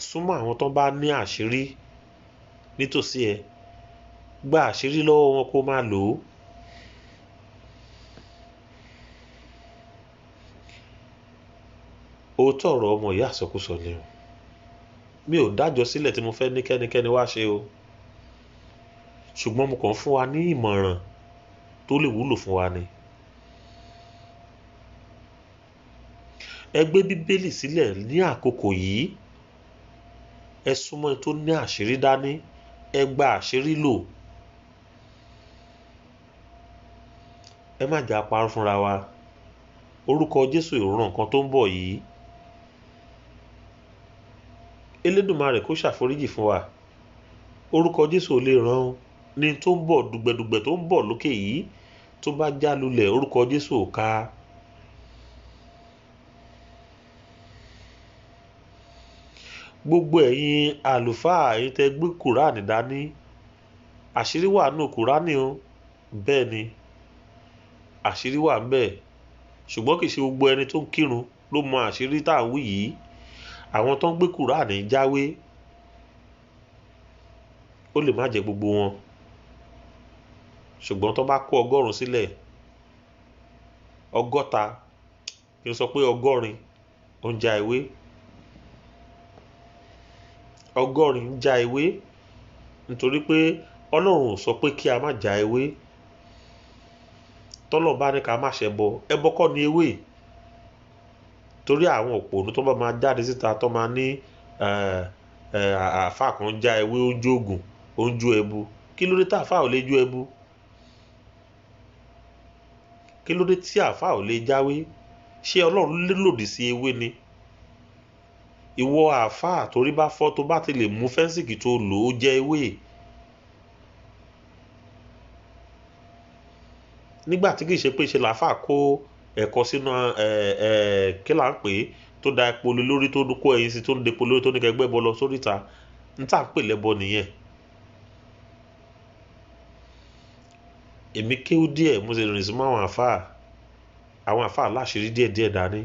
Súnmọ́ àwọn tó bá ní àṣírí nítòsí ẹ. Gba àṣírí lọ́wọ́ wọn kó máa lò ó. Òótọ́ ọ̀rọ̀ ọmọ ìyá àsọkúsọ ni o. Mi ò dájọ́ sílẹ̀ tí mo fẹ́ ní kẹ́nikẹ́ni wá ṣe o. Ṣùgbọ́n mo kàn fún wa ní ìmọ̀ràn tó lè wúlò fún wa ni. Ẹ gbé Bíbélì sílẹ̀ ní àkókò yìí. Ẹ súnmọ́ ẹni tó ní àṣírí dání. Ẹ gba àṣírí lò. Ẹ má jà parọ́ fúnra wa. Orúkọ Jésù ìran nǹkan tó ń bọ̀ yìí. Elédùmarè kó ṣàforíjì fún wa. Orúkọ Jésù ò lè ràn án ní tó ń bọ̀, dùgbẹ̀dùgbẹ̀ tó ń bọ̀ lókè yìí, tó bá já lulẹ̀, orúkọ Jésù ò ká. Gbogbo ẹ̀yin àlùfáà, ẹ̀yin tẹ́ gbé Kùránì dání, àṣírí wà nù Kùránì o. Bẹ́ẹ̀ ni, àṣírí wà ń bẹ̀, ṣùgbọ́n kì í ṣe gbogbo ẹni tó ń kírun ló mọ àṣírí tá à ń wí yìí. Àwọn tó ń gbé Kùránì jáwé, ó lè má jẹ́ gbogbo wọn, ṣùgbọ́n tó bá kó 100 sílẹ̀, 60, kí n sọ pé 80 ó ń já ewé, 80 ń já ewé, nítorí pé Ọlọ́run ò sọ pé kí a má já ewé. Tọ́lọ́run bá ní ká má ṣẹbọ, ẹbọ kọ́ ni ewé. Torí àwọn òpònú tó bá máa jáde síta tó máa ní àáfàá kan ń já ewé, ó ń jó ògùn, ó ń jó ẹbu. Kí ló dé tí àáfàá ò lè jó ẹbu? Kí ló dé tí àáfàá ò lè jáwé? Ṣé Ọlọ́run lòdì sí ewé ni? Ìwọ àáfàá torí bá fọ́, tó bá ti lè mú fẹ́ǹsìkì tó lò ó jẹ ewé. Nígbà tí kì í ṣe pé ṣe làáfàá kó ẹ̀kọ́ sínú kí là ń pè é, tó da epo lé lórí, tó kó ẹyin sí, tó ń depo lórí, tó ní kẹgbẹ́ bọ lọ sóríta, n tá à ń pè lẹ́bọ nìyẹn. Èmi kéwú díẹ̀, mo sì rìn sí mọ́ àwọn àáfàá, àwọn àáfàá láṣìírí díẹ̀ díẹ̀ dání,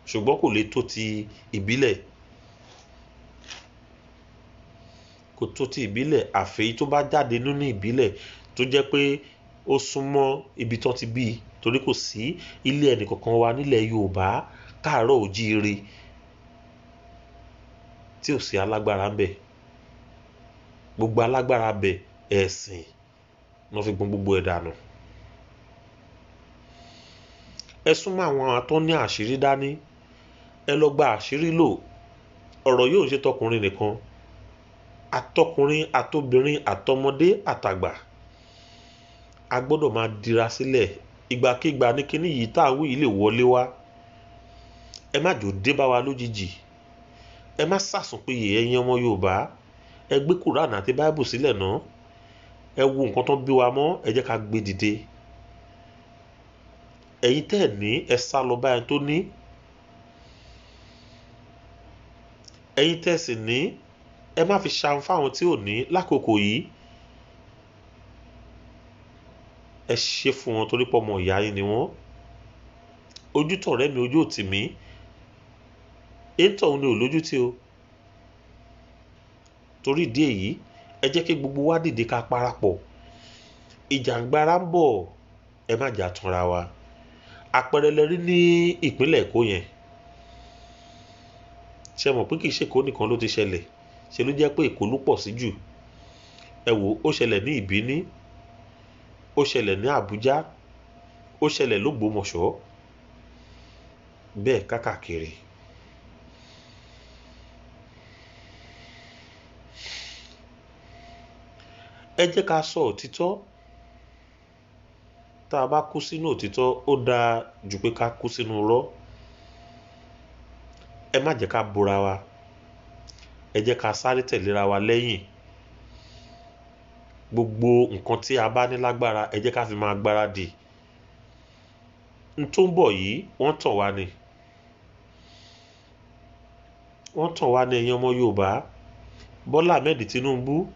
ṣùgbọ́n kò lè tó ti ìbílẹ̀, kò tó ti ìbílẹ̀. Àfẹ́yí tó bá jáde nínú ìbílẹ̀ tó jẹ́ pé ó súnmọ́ ibi tán ti bí i, torí kò sí ilé ẹnì kankan wa nílẹ̀ Yorùbá káàárọ̀ òjíire tí ò sí alágbára ń bẹ̀. Gbogbo alágbára bẹ̀, ẹ̀sìn wọ́n fi gbọ́n gbogbo ẹ̀ dànù. Ẹ súnmọ́ àwọn tó ní àṣírí dání, ẹ lọ gba àṣírí lò. Ọ̀rọ̀ yóò ṣe tọkùnrin nìkan, àtọkùnrin àtobìnrin àtọmọdé àtàgbà, a gbọ́dọ̀ máa dira sílẹ̀. Ìgbàkigbà ní kíní yìí tá à ń wí yìí lè wọlé wá. Ẹ má jò dé bá wa lójijì. Ẹ má sàsùnpìyè ẹ̀yin ọmọ Yorùbá. Ẹ gbé Kùránì àti Báíbù sílẹ̀ náà. Ẹ wo nǹkan tó ń bí wa mọ́, ẹ jẹ́ ká gbé dìde. Ẹ̀yin tẹ́ ẹ̀ ní, ẹ sá lọ bá ẹni tó ní. Ẹ̀yin tẹ́ ẹ sì ní, ẹ má fi ṣahun fáwọn tí ò ní lákòókò yìí. Ẹ ṣe fún wọn torí pé ọmọ ìyá yín ni wọ́n. Ojú tọ̀rẹ́ mi, ojú ò tì mí. Ètò òun ni ò lójú tí o. Torí ìdí èyí, ẹ jẹ́ kí gbogbo wa dìde ká parapọ̀. Ìjàngbara ń bọ̀, ẹ má jà tanra wa. Àpẹẹrẹ lẹ rí ní ìpínlẹ̀ Èkó yẹn. Ṣé mọ̀ pé kì í ṣe Èkó nìkan ló ti ṣẹlẹ̀? Ṣé ló jẹ́ pé Èkó ló pọ̀ sí jù? Ẹ wò ó ṣẹlẹ̀ ní Ìbíní, ó ṣẹlẹ̀ ní Àbújá, ó ṣẹlẹ̀ l'Ógbómọ̀ṣọ́, bẹ́ẹ̀ kákàkiri. Ẹ jẹ́ ká sọ òtítọ́. Tá a bá kú sínú òtítọ́, ó dáa ju pé ká kú sínú irọ́. Ẹ má jẹ́ ká bora wa. Ẹ jẹ́ ká sáré tẹ̀léra wa lẹ́yìn. Gbogbo nǹkan tí a bá ní lágbára, ẹ jẹ́ ká fi máa gbáradì. N tó ń bọ̀ yìí, wọ́n tàn wá ni. Wọ́n tàn wá ní ẹ̀yin ọmọ Yorùbá. Bọ́lá Ahmed Tinubu,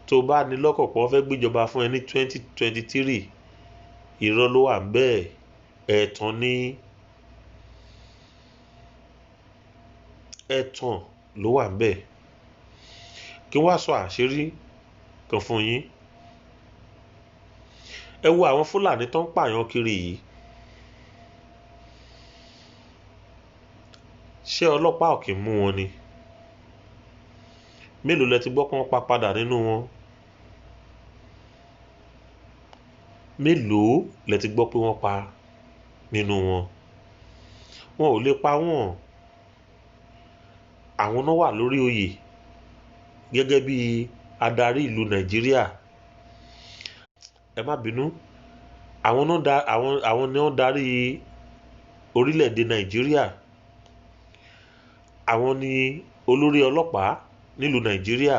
tó bá ní lọ́kàn pé wọ́n fẹ́ gbéjọba fún ẹ ní 2023, irọ́ ló wà ńbẹ̀, ẹ̀tàn ni, ẹ̀tàn ló wà ńbẹ̀. Kí n wá sọ àṣírí kan fún yín. Ẹ wo àwọn Fúlàní tó ń pààyàn kiri yìí. Ṣé ọlọ́pàá ò kí ń mú wọn ni? Mélòó lẹ ti gbọ́ pé wọ́n pa padà nínú wọn? Mélòó lẹ ti gbọ́ pé wọ́n pa nínú wọn? Wọn ò lè pa wọ́n. Àwọn náà wà lórí oyè gẹ́gẹ́ bí adarí ìlú Nàìjíríà. Ẹ má bínú, àwọn náà da àwọn ni wọ́n darí orílẹ̀-èdè Nàìjíríà. Àwọn ni olórí ọlọ́pàá nílùú Nàìjíríà.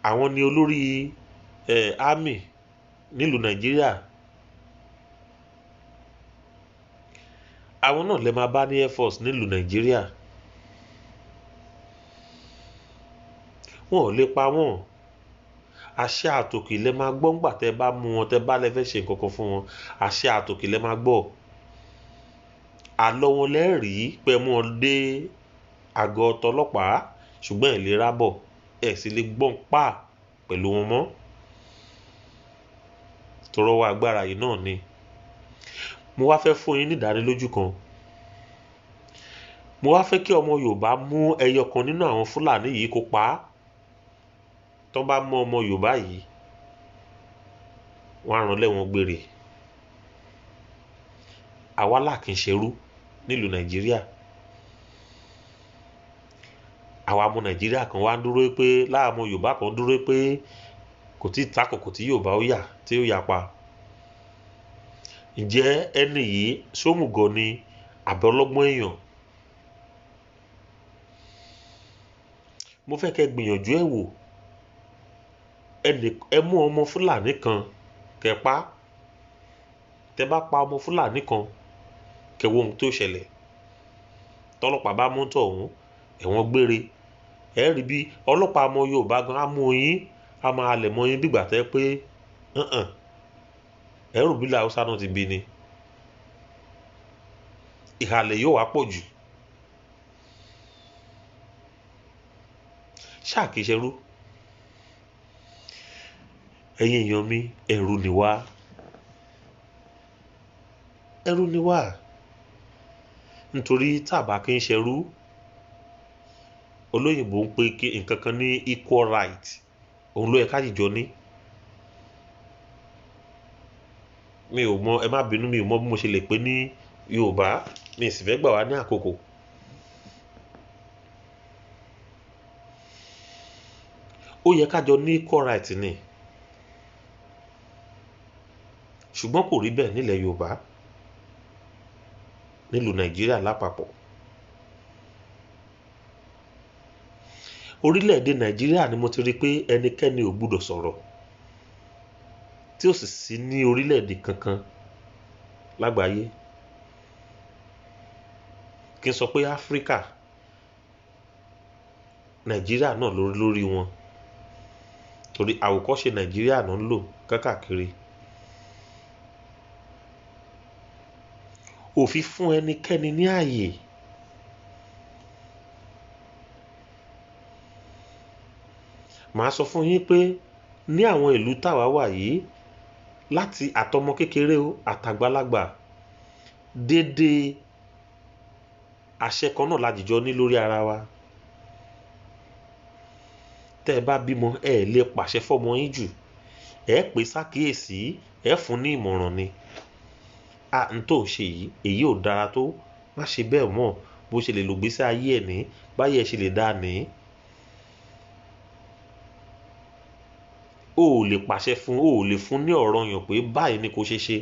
Àwọn ni olórí army nílùú Nàìjíríà. Àwọn náà lè máa bá ní Air Force nílùú Nàìjíríà. Wọn ò lè pa wọ́n. Àṣẹ àtòkè lẹ máa gbọ́ ńgbà tẹ́ bá mú wọn, tẹ́ bá lẹ fẹ́ ṣe nǹkan kan fún wọn. Àṣẹ àtòkè lẹ máa gbọ́. Àlọ́ wọn lẹ́rìí pé mú wọn dé àgọ́ tọlọ́pàá, ṣùgbọ́n ẹ̀ lè rábọ̀, ẹ̀ sì lè gbọ́n pa pẹ̀lú wọn mọ́. Tọrọ wa agbára yìí náà ni. Mo wá fẹ́ fún yín ní ìdánilójú kan. Mo wá fẹ́ kí ọmọ Yorùbá mú ẹyọ kan nínú àwọn Fúlàní yìí kó pa á. Tọ́ bá mú ọmọ Yorùbá yìí, wọ́n á rán lẹ́wọ̀n gbére. Àwa là kì í ṣerú nílùú Nàìjíríà. Àwa ọmọ Nàìjíríà kan wá ń dúró pé, láàmú Yorùbá kan dúró pé kò tí ì takòkò tí Yorùbá ó yà tí ó yapa. Ǹjẹ́ ẹni yìí ṣómùgọ̀ ni àbí ọlọ́gbọ́n èèyàn? Mo fẹ́ kẹ́ gbìyànjú ẹ̀ wò. Ẹ mú ọmọ Fúlàní kan kẹ́ pa. Tẹ́ bá pa ọmọ Fúlàní kan, kẹ́ wo ohun tó ṣẹlẹ̀. Tọ́lọ́pàá bá mú tọ̀hún, ẹ̀wọ̀n gbére. Ẹ rí bí ọlọ́pàá ọmọ Yorùbá gan á mú yín, á máa halẹ̀ mọ́ yín bí ìgbà tẹ́ pé hànhàn. Ẹ rò bí ilẹ̀ Haúsá náà ti bí ni. Ìhàlẹ̀ yóò wá pọ̀ jù. Ṣáà kìí ṣerú. Ẹ̀yin èèyàn mi, ẹ̀rù ni wá. Ẹ̀rù ni wá. Nítorí tá bá kí ń ṣerú, olóyìnbo ń pe nǹkan kan ní equal right. Òun ló yẹ ká jìjọ ní. Mi ò mọ̀, ẹ má bínú, mi ò mọ̀ bí mo ṣe lè pè ní Yorùbá. Mi sì fẹ́ gbà wá ní àkókò. Ó yẹ ká jọ ní equal right ni. Ṣùgbọ́n kò rí bẹ́ẹ̀ nílẹ̀ Yorùbá, nílùú Nàìjíríà lápapọ̀. Orílẹ̀-èdè Nàìjíríà ni mo ti rí pé ẹnikẹ́ni ò gbọdọ̀ sọ̀rọ̀, tí ó sì sí ní orílẹ̀-èdè kankan lágbàáyé. Kí n sọ pé Áfríkà, Nàìjíríà náà lórí lórí wọn. Torí àwòkọ́ṣe Nàìjíríà náà ń lò káàkiri. Òfin fún ẹnikẹ́ni ní ààyè Màá sọ fún yín pé ní àwọn ìlú táwa wà yìí, láti àtọmọ kékeré o àtàgbàlagbà, dédé àṣẹ kan náà la jìjọ ní lórí ara wa. Tẹ́ ẹ bá bímọ, ẹ lè pàṣẹ fọ́mọ yín jù. Ẹ pè sákìyèsí, ẹ fún ní ìmọ̀ràn ni. A n tó ṣe yìí, èyí ò dára tó, má ṣe bẹ́ẹ̀ mọ́. Bó ṣe lè lò gbésí ayé ẹ ní, báyé ẹ ṣe lè dáa ní. O ò lè pàṣẹ fún, o ò lè fún ní ọ̀rọ̀ yàn pé báyìí ni kò ṣe ṣe.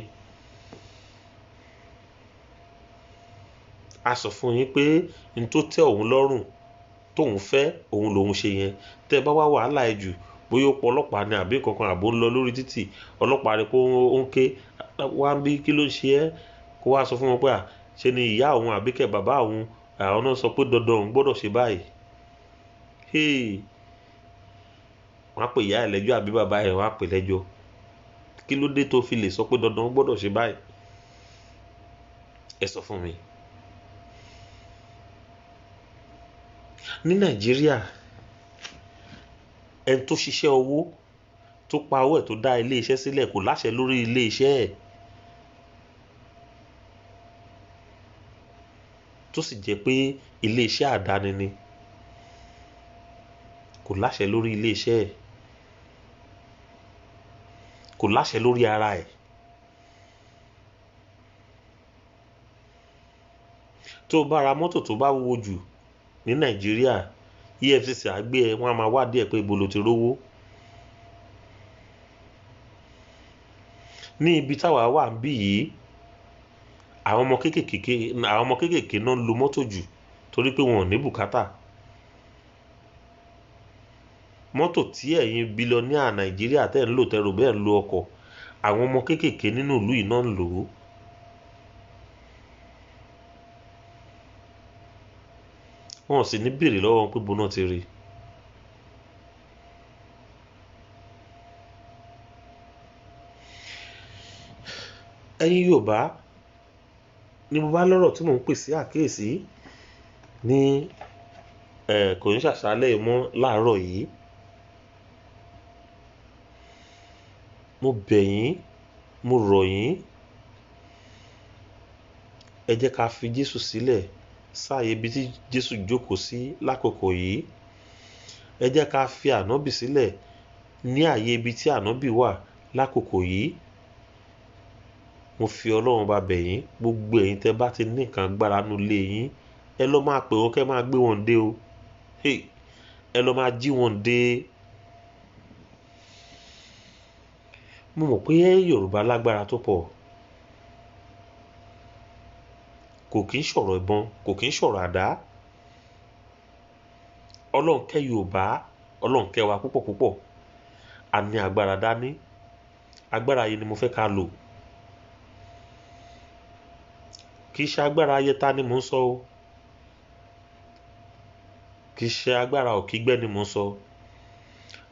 A sọ fún yín pé n tó tẹ́ òun lọ́rùn, tóun fẹ́, òun lòun ṣe yẹn. Tẹ́ ẹ bá wá wàhálà ẹ jù, bóyá ó pọ̀ ọlọ́pàá ni àbí nǹkan kan àbó ń lọ lórí títì, ọlọ́pàá rí pé ó ń ké, wá ń bí kí ló ń ṣe ẹ́? Kó wá sọ fún wọn pé à, ṣe ni ìyá òun àbí kẹ̀ bàbá òun, àwọn náà sọ pé dandan òun gbọdọ̀ ṣe báyìí. Hey! Wọ́n á pè ìyá ẹ lẹ́jọ́ àbí bàbá ẹ, wọ́n á pè lẹ́jọ́. Kí ló dé tó fi lè sọ pé dandan òun gbọdọ̀ ṣe báyìí? Ẹ sọ fún mi. Ní Nàìjíríà, ẹni tó ṣiṣẹ́ owó, tó pa owó ẹ̀ tó dá ilé iṣẹ́ sílẹ̀ kò láṣẹ lórí ilé iṣẹ́ ẹ̀. Tó sì jẹ́ pé ilé iṣẹ́ àdáni ni. Kò láṣẹ lórí ilé iṣẹ́ ẹ̀. Kò láṣẹ lórí ara ẹ̀. Tó bá ra mọ́tò tó bá wúwo jù ní Nàìjíríà, EFCC á gbé ẹ, wọ́n á máa wádìí ẹ pé ibo lo ti rówó. Ní ibi táwa wà ń bí yìí, àwọn ọmọ kéékèèké, àwọn ọmọ kéékèèké náà ń lo mọ́tò jù torí pé wọn ò ní bùkátà. Mọ́tò tí ẹ̀yin billionaire Nàìjíríà tẹ́ ń lò tẹ́ rò bẹ́ẹ̀ ń lo ọkọ̀, àwọn ọmọ kéékèèké nínú ìlú yìí náà ń lò ó. Wọn ò sì ní béèrè lọ́wọ́ wọn pé bo náà ti rí. Ẹ̀yin Yorùbá ni mo bá lọ́rọ̀ tí mò ń pè sí àkíyèsí ní kò ní ṣàṣálẹ̀ mọ́ láàárọ̀ yìí. Mo bẹ̀ yín, mo rọ̀ yín, ẹ jẹ́ ká fi Jésù sílẹ̀ sáàyè ibi tí Jésù jókòó sí lákòókò yìí. Ẹ jẹ́ ká fi ànábì sílẹ̀ ní ààyè ibi tí ànábì wà lákòókò yìí. Mo fi Ọlọ́run bá bẹ̀ yín, gbogbo ẹ̀yin tẹ́ bá ti ní nǹkan agbára nínú ilé yín, ẹ lọ máa pè wọ́n kẹ́ máa gbé wọn dé o. Hey, ẹ lọ máa jí wọn dé. Mo mọ̀ pé Yorùbá lágbára tó pọ̀. Kò kí ń sọ̀rọ̀ ìbọn, kò kí ń sọ̀rọ̀ àdá. Ọlọ́run kẹ́ Yorùbá, Ọlọ́run kẹ́ wa púpọ̀ púpọ̀. A ní agbára dání. Agbára yìí ni mo fẹ́ ká lò. Kì í ṣe agbára ayẹta ni mò ń sọ o. Kì í ṣe agbára òkígbẹ́ ni mò ń sọ.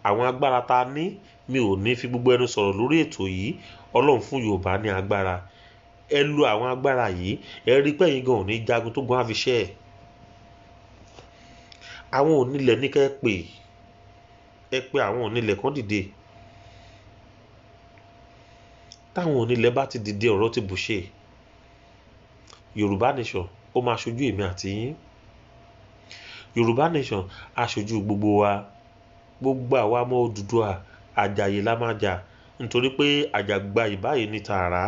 Àwọn agbára ta ní, mi ò ní fi gbogbo ẹnu sọ̀rọ̀ lórí ètò yìí. Ọlọ́run fún Yorùbá ní agbára. Ẹ lo àwọn agbára yìí, ẹ rí pé ẹ̀yin gan ò ní jagun tó gun á fi ṣẹ́ ẹ̀. Àwọn onílẹ̀ ní kẹ́ ẹ pè. Ẹ pé àwọn onílẹ̀ kan dìde. Táwọn onílẹ̀ bá ti dìde, ọ̀rọ̀ ti bùṣe. Yorùbá nation ó máa ṣojú èmi àti yín. Yorùbá nation á ṣojú gbogbo wa. Gbogbo àwa ọmọ Odùduwà, àjàyè la máa jà nítorí pé àjàgbá ìbáyìí ní tààrà.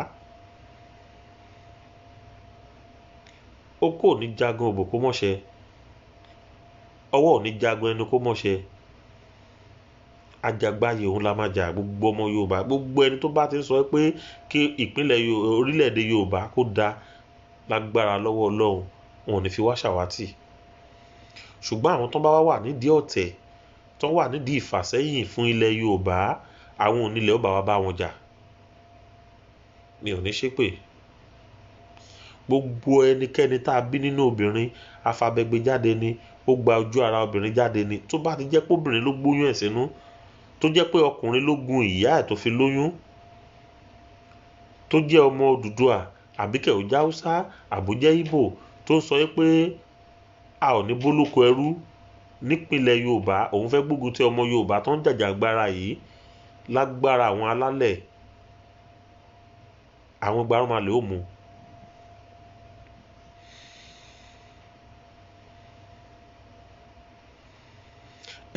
Ó kò ní jagun òbò kó mọ̀ṣẹ́. Ọwọ́ ò ní jagun ẹnu kó mọ̀ṣẹ́. Àjàgbáyé òun la máa jà, gbogbo ọmọ Yorùbá, gbogbo ẹni tó bá ti ń sọ pé kí ìpínlẹ̀ orílẹ̀-èdè Yorùbá kó da lágbára lọ́wọ́ Ọlọ́run, wọn ò ní fi wá ṣàwátì. Ṣùgbọ́n àwọn tó bá wà nídìí ọ̀tẹ̀, tó wà nídìí ìfàsẹ́yìn fún ilẹ̀ Yorùbá, àwọn onílẹ̀ ó bá wa bá wọn jà. Mi ò ní ṣépè. Gbogbo ẹnikẹ́ni tá a bí nínú obìnrin, afabẹ́gbé jáde ni, ó gba ojú ara obìnrin jáde ni. Tó bá ti jẹ́ pé obìnrin ló gbóyún ẹ̀ sínú, tó jẹ́ pé ọkùnrin ló gun ìyá ẹ̀ tó fi lóyún, tó jẹ́ ọmọ Odùduwà, àbí kẹ̀ ó jẹ́ Haúsá, àbó jẹ́ Ìgbò, tó ń sọ pé a ò ní bólóko ẹrú nípínlẹ̀ Yorùbá, òun fẹ́ gbógun ti ọmọ Yorùbá tó ń jàjàgbara yìí lágbára àwọn alálẹ̀, àwọn gbarumálẹ̀ ó mú.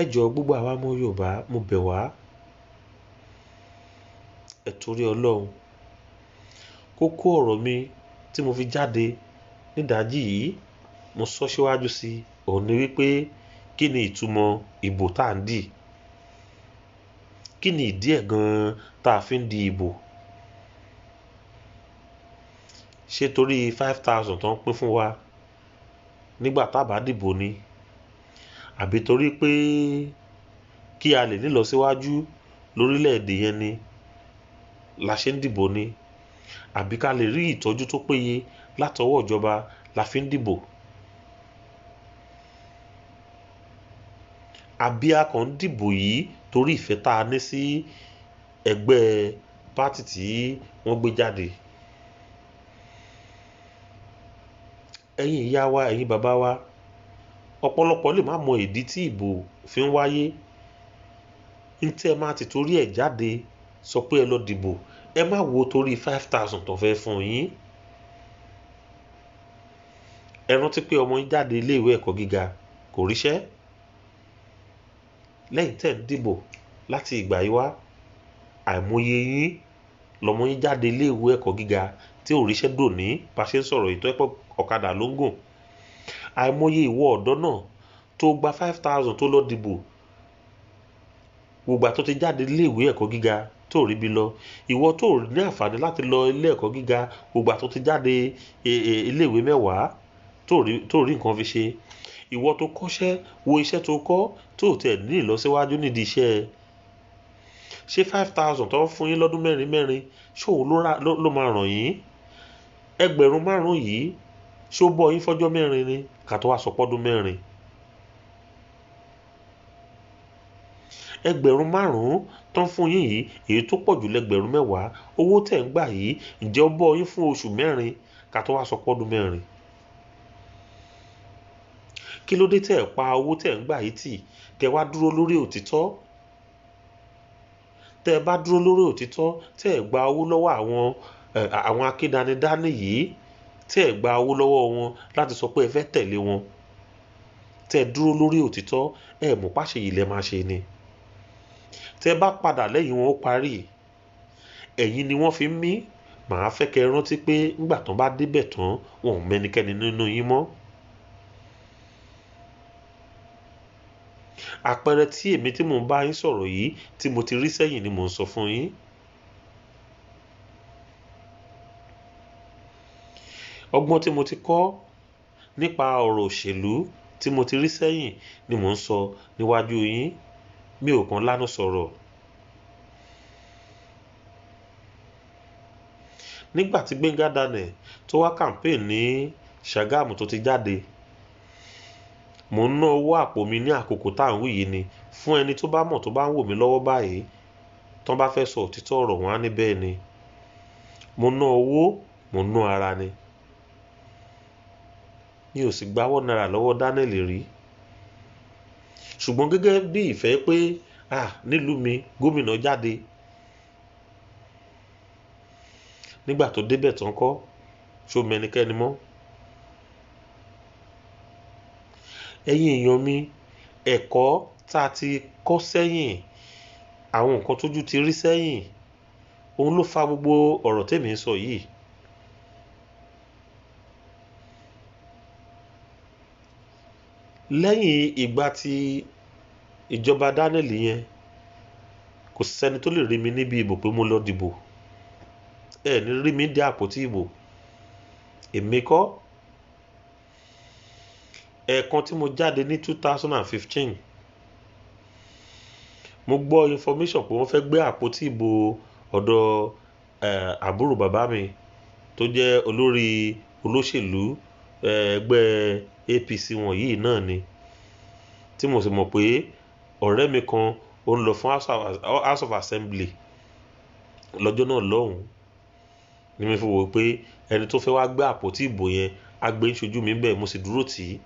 Ẹ jọ̀ọ́ gbogbo àwa ọmọ Yorùbá, mo bẹ̀ wá. Ẹ torí Ọlọ́run. Kókó ọ̀rọ̀ mi tí mo fi jáde nídàájí yìí, mo sọ síwájú sí i, òun ni wípé kí ni ìtumọ̀ ìbò tá ń dì? Kí ni ìdí ẹ̀ gan-an tá a fi ń di ìbò? Ṣé torí 5,000 tó ń pín fún wa nígbà tá bá dìbò ni? Àbí torí pé kí a lè ní ìlọsíwájú lórílẹ̀-èdè yẹn ni la ṣe ń dìbò ni? Àbí ká lè rí ìtọ́jú tó péye látọwọ́ ìjọba la fi ń dìbò? Àbí a kàn ń dìbò yìí torí ìfẹ́ tá a ní sí ẹgbẹ́ pátì tí wọ́n gbé jáde? Ẹ̀yin ìyá wa, ẹ̀yin bàbá wa, ọ̀pọ̀lọpọ̀ lè má mọ ìdí tí ìbò fi ń wáyé. Ní tí ẹ máa ti torí ẹ̀ jáde sọ pé ẹ lọ dìbò, ẹ má wo torí 5,000 tó fẹ́ fún yín. Ẹ rántí pé ọmọ yín jáde ilé ìwé ẹ̀kọ́ gíga kò ríṣẹ́. Lẹ́yìn tí ẹ̀ ń dìbò láti ìgbà yìí wá, àìmọye yín lọmọ yín jáde ilé ìwé ẹ̀kọ́ gíga tí ò ríṣẹ́ dòní bá ṣe ń sọ̀rọ̀ yìí tó jẹ́ pé ọ̀kadà ló ń gùn. Àìmọye ìwọ ọ̀dọ́ náà Tó gba 5,000 tó lọ dìbò, gbogbo àtó ti jáde iléèwé ẹ̀kọ́ gíga tó rí bí lọ, ìwọ tó ní àǹfààní láti lọ ilé ẹ̀kọ́ gíga, gbogbo àtó ti jáde iléèwé 10 tó rí nǹkan fi ṣe, ìwọ tó kọ́ṣẹ́, wo iṣẹ́ tó kọ́ tó tẹ̀ ní ìlọsíwájú nídìí iṣẹ́ ẹ. Ṣé 5,000 tó ń fún yín lọ́dún mẹ́rin mẹ́rin, ṣé òun ló máa ràn yín? 5,000 yìí ṣé ó bọ́ yín fọ́jọ́ 4 ni ká tó wá sọ pọ́dún 4? 5,000 tó ń fún yín yìí, èyí tó pọ̀ jù lẹ́gbẹ̀rún 10, owó tẹ̀ ń gbà yìí ǹjẹ́ ó bọ́ yín fún oṣù 4 ká tó wá sọ pọ́dún 4? Kí ló dé tẹ̀ pa owó tẹ̀ ń gbà yìí tì kẹ́ wá dúró lórí òtítọ́? Tẹ́ ẹ bá dúró lórí òtítọ́, tẹ́ ẹ gba owó lọ́wọ́ àwọn akédanidání yìí, tẹ́ ẹ gba owó lọ́wọ́ wọn láti sọ pé ẹ fẹ́ tẹ̀lé wọn, tẹ́ ẹ dúró lórí òtítọ́, ẹ mọ̀ páṣẹ yìí lẹ máa ṣe ni. Tẹ́ ẹ bá padà lẹ́yìn wọn ó parí. Ẹ̀yin ni wọ́n fi ń mí. Màá fẹ́ kẹ́ ẹ rántí pé nígbà tán bá débẹ̀ tán, wọn ò mẹ́nikẹ́ni nínú yín mọ́. Àpẹẹrẹ tí èmi tí mò ń bá yín sọ̀rọ̀ yìí tí mo ti rí sẹ́yìn ni mò ń sọ fún yín. Ọgbọ́n tí mo ti kọ́ nípa ọ̀rọ̀ òṣèlú tí mo ti rí sẹ́yìn ni mò ń sọ níwájú yín. Mi ò kàn lánàá sọ̀rọ̀. Nígbà tí Gbénga Daniel tó wá campaign ní Ṣàgámù tó ti jáde, mò ń ná owó àpò mi ní àkókò tá à ń wí yìí ni. Fún ẹni tó bá mọ̀ tó bá ń wò mí lọ́wọ́ báyìí, tán bá fẹ́ sọ òtítọ́ ọ̀rọ̀ wọn á ní bẹ́ẹ̀ ni. Mo ná owó, mo ná ara ni. Mi ò sì gbawọ́ náírà lọ́wọ́ Daniel rí. Ṣùgbọ́n gẹ́gẹ́ bí ìfẹ́ pé, nílùú mi gómìnà jáde. Nígbà tó débẹ̀ tán kọ́, ṣó mẹ́nikẹ́ni mọ́? Ẹ̀yin èèyàn mi, ẹ̀kọ́ tá a ti kọ́ sẹ́yìn, àwọn nǹkan tójú ti rí sẹ́yìn, òun ló fa gbogbo ọ̀rọ̀ tèmi ń sọ yìí. Lẹ́yìn ìgbà tí ìjọba Daniel yẹn, kò sẹ́ni tó lè rí mi níbi ìbò pé mo lọ dìbò. Ẹ ní rí mi dé àpótí ìbò. Èmi kọ́. Ẹ̀ẹ̀kan tí mo jáde ní 2015, mo gbọ́ information pé wọ́n fẹ́ gbé àpótí ìbò ọ̀dọ̀ àbúrò bàbá mi tó jẹ́ olórí olóṣèlú ẹgbẹ́ APC wọ̀nyí náà ni. Tí mo sì mọ̀ pé ọ̀rẹ́ mi kan ó ń lọ fún House of Assembly lọ́jọ́ náà lọ́hùn-ún. Ni mo fi wò pé ẹni tó fẹ́ wá gbé àpótí ìbò yẹn á gbé ń ṣojú mi bẹ́ẹ̀, mo sì dúró tì í.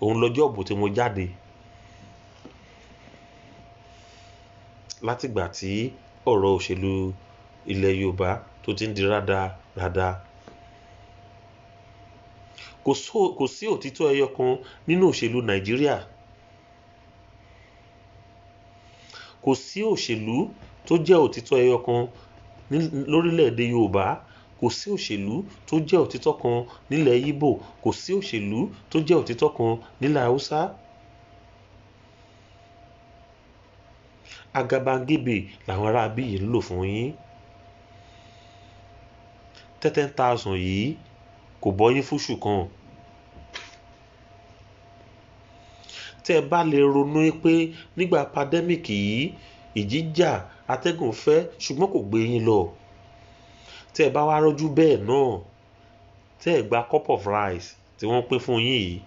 Òun lọ́jọ́ ìbò tí mo jáde. Látìgbà tí ọ̀rọ̀ òṣèlú ilẹ̀ Yorùbá tó ti ń di rádaràda. Kò sí òtítọ́ ẹyọ kan nínú òṣèlú Nàìjíríà. Kò sí òṣèlú tó jẹ́ òtítọ́ ẹyọ kan lórílẹ̀-èdè Yorùbá. Kò sí òṣèlú tó jẹ́ òtítọ́ kan nílẹ̀ Íbò. Kò sí òṣèlú tó jẹ́ òtítọ́ kan nílẹ̀ Haúsá. Àgàbàgebè làwọn ará ibí yìí ń lò fún yín. 10,000 yìí kò bọ́ yín fúnṣù kan. Tẹ́ ẹ bá lè ronú pé nígbà pandemic yìí ìjì jà, atẹ́gùn fẹ́ ṣùgbọ́n kò gbé yín lọ. Tẹ́ ẹ bá wá rọ́jú bẹ́ẹ̀ náà, tẹ́ ẹ gba cup of rice tí wọ́n pín fún yín yìí,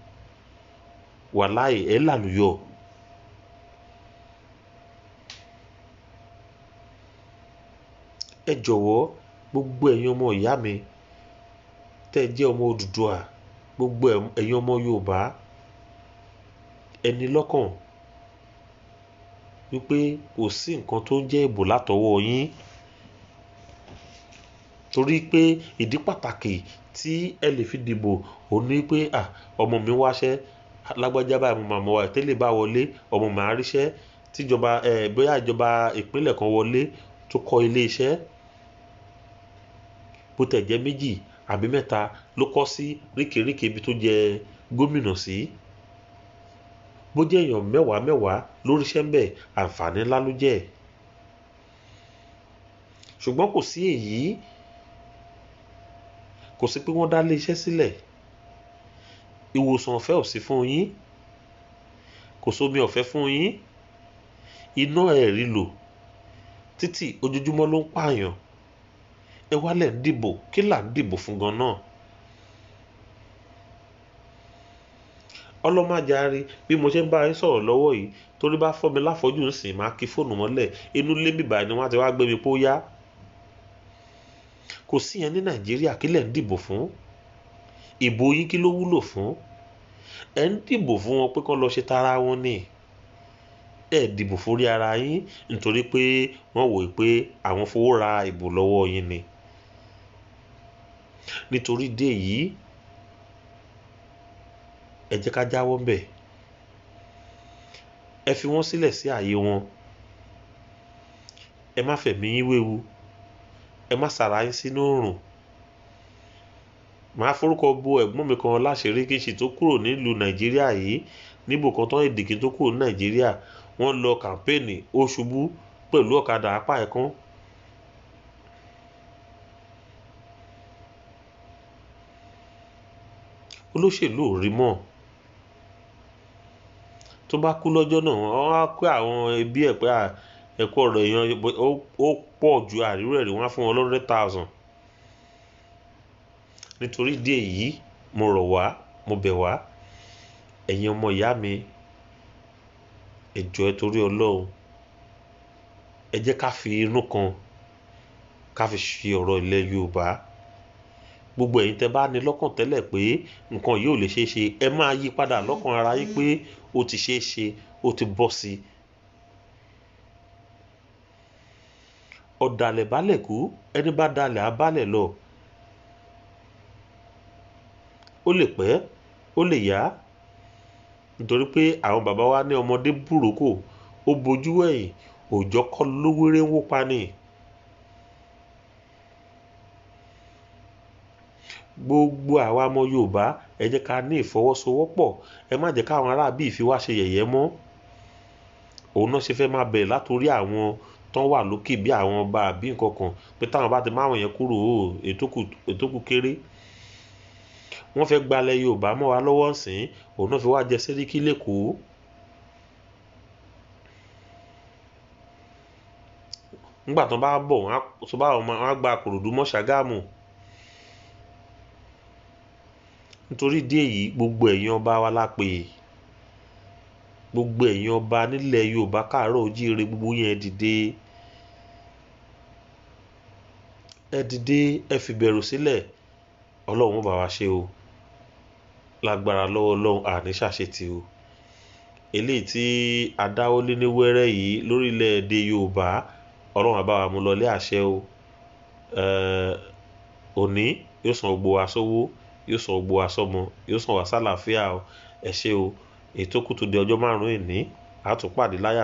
wàláì ẹ làlùyọ. Ẹ jọ̀wọ́ gbogbo ẹ̀yin ọmọ ìyá mi tẹ́ ẹ jẹ́ ọmọ Odùduwà, gbogbo ẹ̀yin ọmọ Yorùbá, ẹ ní lọ́kàn wípé kò sí nǹkan tó ń jẹ́ ìbò látọwọ́ yín. Torí pé ìdí pàtàkì tí ẹ lè fi dìbò òun ní pé, ọmọ mi wáṣẹ́, lágbájá báyìí mo máa mọ̀ wá, tẹ́lẹ̀ bá wọlé, ọmọ mi á ríṣẹ́. Tíjọba, bóyá ìjọba ìpínlẹ̀ kan wọlé tó kọ́ ilé iṣẹ́, bó tẹ̀ jẹ́ 2 àbí 3 ló kọ́ sí ríkèríkè ibi tó jẹ gómìnà sí. Bó jẹ́ èèyàn mẹ́wàá mẹ́wàá lórí iṣẹ́ ń bẹ̀, àǹfààní ńlá ló jẹ́. Ṣùgbọ́n kò sí èyí, kò sí pé wọ́n dá ilé iṣẹ́ sílẹ̀, ìwòsàn ọ̀fẹ́ ò sí fún yín, kò sómi ọ̀fẹ́ fún yín, iná ẹ̀ rí lò, títì ojoojúmọ́ ló ń pààyàn. Ẹ wá lẹ̀ ń dìbò, kí là ń dìbò fún gan náà? Ọlọ́màjàre, bí mo ṣe ń bá yín sọ̀rọ̀ lọ́wọ́ yìí, torí bá fọ́ mi láfọ́jú ń sìn, máa kí fóònù mọ́lẹ̀, inú ilé bíbá ni wọ́n á ti wá gbé mi pó yá. Kò sí yẹn ní Nàìjíríà, kí lẹ̀ ń dìbò fún? Ìbò yín kí ló wúlò fún? Ẹ ń dìbò fún wọn pé kán lọ ṣe tara wọn ni. Ẹ dìbò forí ara yín nítorí pé wọ́n wòó pé àwọn fowó ra ìbò lọ́wọ́ yín ni. Nítorí ìdí èyí, ẹ jẹ́ ká jáwọ́ ńbẹ̀. Ẹ fi wọ́n sílẹ̀ sí ààyè wọn. Ẹ má fẹ̀mí yín wéwu. Ẹ má sàrà yín sínú òòrùn. Màá forúkọ bo ẹ̀gbọ́n mi kan láṣìírí kí n sì tó kúrò nílùú Nàìjíríà yìí. Níbo kan tán èdè kí n tó kúrò ní Nàìjíríà, wọ́n lọ kàmpéènì, ó ṣubú pẹ̀lú ọ̀kadà apá ẹ̀ kan. Olóṣèlú ò rí mọ́. Tó bá kú lọ́jọ́ náà, wọ́n á kó àwọn ẹbí ẹ̀ pé ẹ kú ọ̀rọ̀ èèyàn, ó pọ̀ ju àríró ẹ̀rí, wọ́n á fún wọn 100,000. Nítorí ìdí èyí, mo rọ̀ wá, mo bẹ̀ wá, ẹ̀yin ọmọ ìyá mi, ẹ jọ̀ọ́ ẹ torí Ọlọ́run, ẹ jẹ́ ká fi inú kan, ká fi ṣe ọ̀rọ̀ ilẹ̀ Yorùbá. Gbogbo ẹ̀yin tẹ bá ní lọ́kàn tẹ́lẹ̀ pé nǹkan yìí ò lè ṣeé ṣe, ẹ máa yí padà lọ́kàn ara yín pé ó ti ṣeé ṣe, ó ti bọ́ sí i. Ọ̀dàlẹ̀ bálẹ̀ kú, ẹni bá dalẹ̀ á bálẹ̀ lọ. Ó lè pẹ́, ó lè yá. Nítorí pé àwọn bàbá wa ní ọmọdé búròkò, ó bojú ẹ̀yìn, òòjọ́ kọ́ lówéré ń wó pa ni. Gbogbo àwa ọmọ Yorùbá, ẹ jẹ́ ká ní ìfọwọ́sowọ́pọ̀, ẹ má jẹ́ káwọn ará bí fi wá ṣe yẹ̀yẹ́ mọ́. Òun náà ṣe fẹ́ máa bẹ̀rẹ̀ látorí àwọn tán wà lókè bí àwọn ọba àbí nǹkan kan, pé táwọn bá ti máwọn yẹn kúrò ó, ètò kù kéré. Wọ́n fẹ́ gbalẹ̀ Yorùbá mọ́ wa lọ́wọ́ ńsìn, òun náà fi wá jẹ sẹ́ríkí lÉkòó. Nígbà tán bá bọ̀, wọ́n á gba Ìkòròdú mọ́ Ṣàgámù. Nítorí ìdí èyí, gbogbo ẹ̀yin ọba wa la pè. Gbogbo ẹ̀yin ọba nílẹ̀ Yorùbá káàárọ̀ ojíire, gbogbo yín ẹ dìde. Ẹ dìde, ẹ fi ìbẹ̀rù sílẹ̀. Ọlọ́run ó bá wa ṣe o. Lágbára lọ́wọ́ Ọlọ́run, àní ṣàṣetì o. Eléyìí tí a dáwọ́lé ní wẹ́rẹ́ yìí lórílẹ̀ èdè Yorùbá, Ọlọ́run á bá wa mú lọlé àṣẹ o. Òní yóò san gbogbo wa sówó, yóò san gbogbo wa sọ́mọ, yóò san wá sálàáfíà o. Ẹ ṣé o. Ètò kù tó di ọjọ́ márùn-ún òní, a tún pàdé láyà.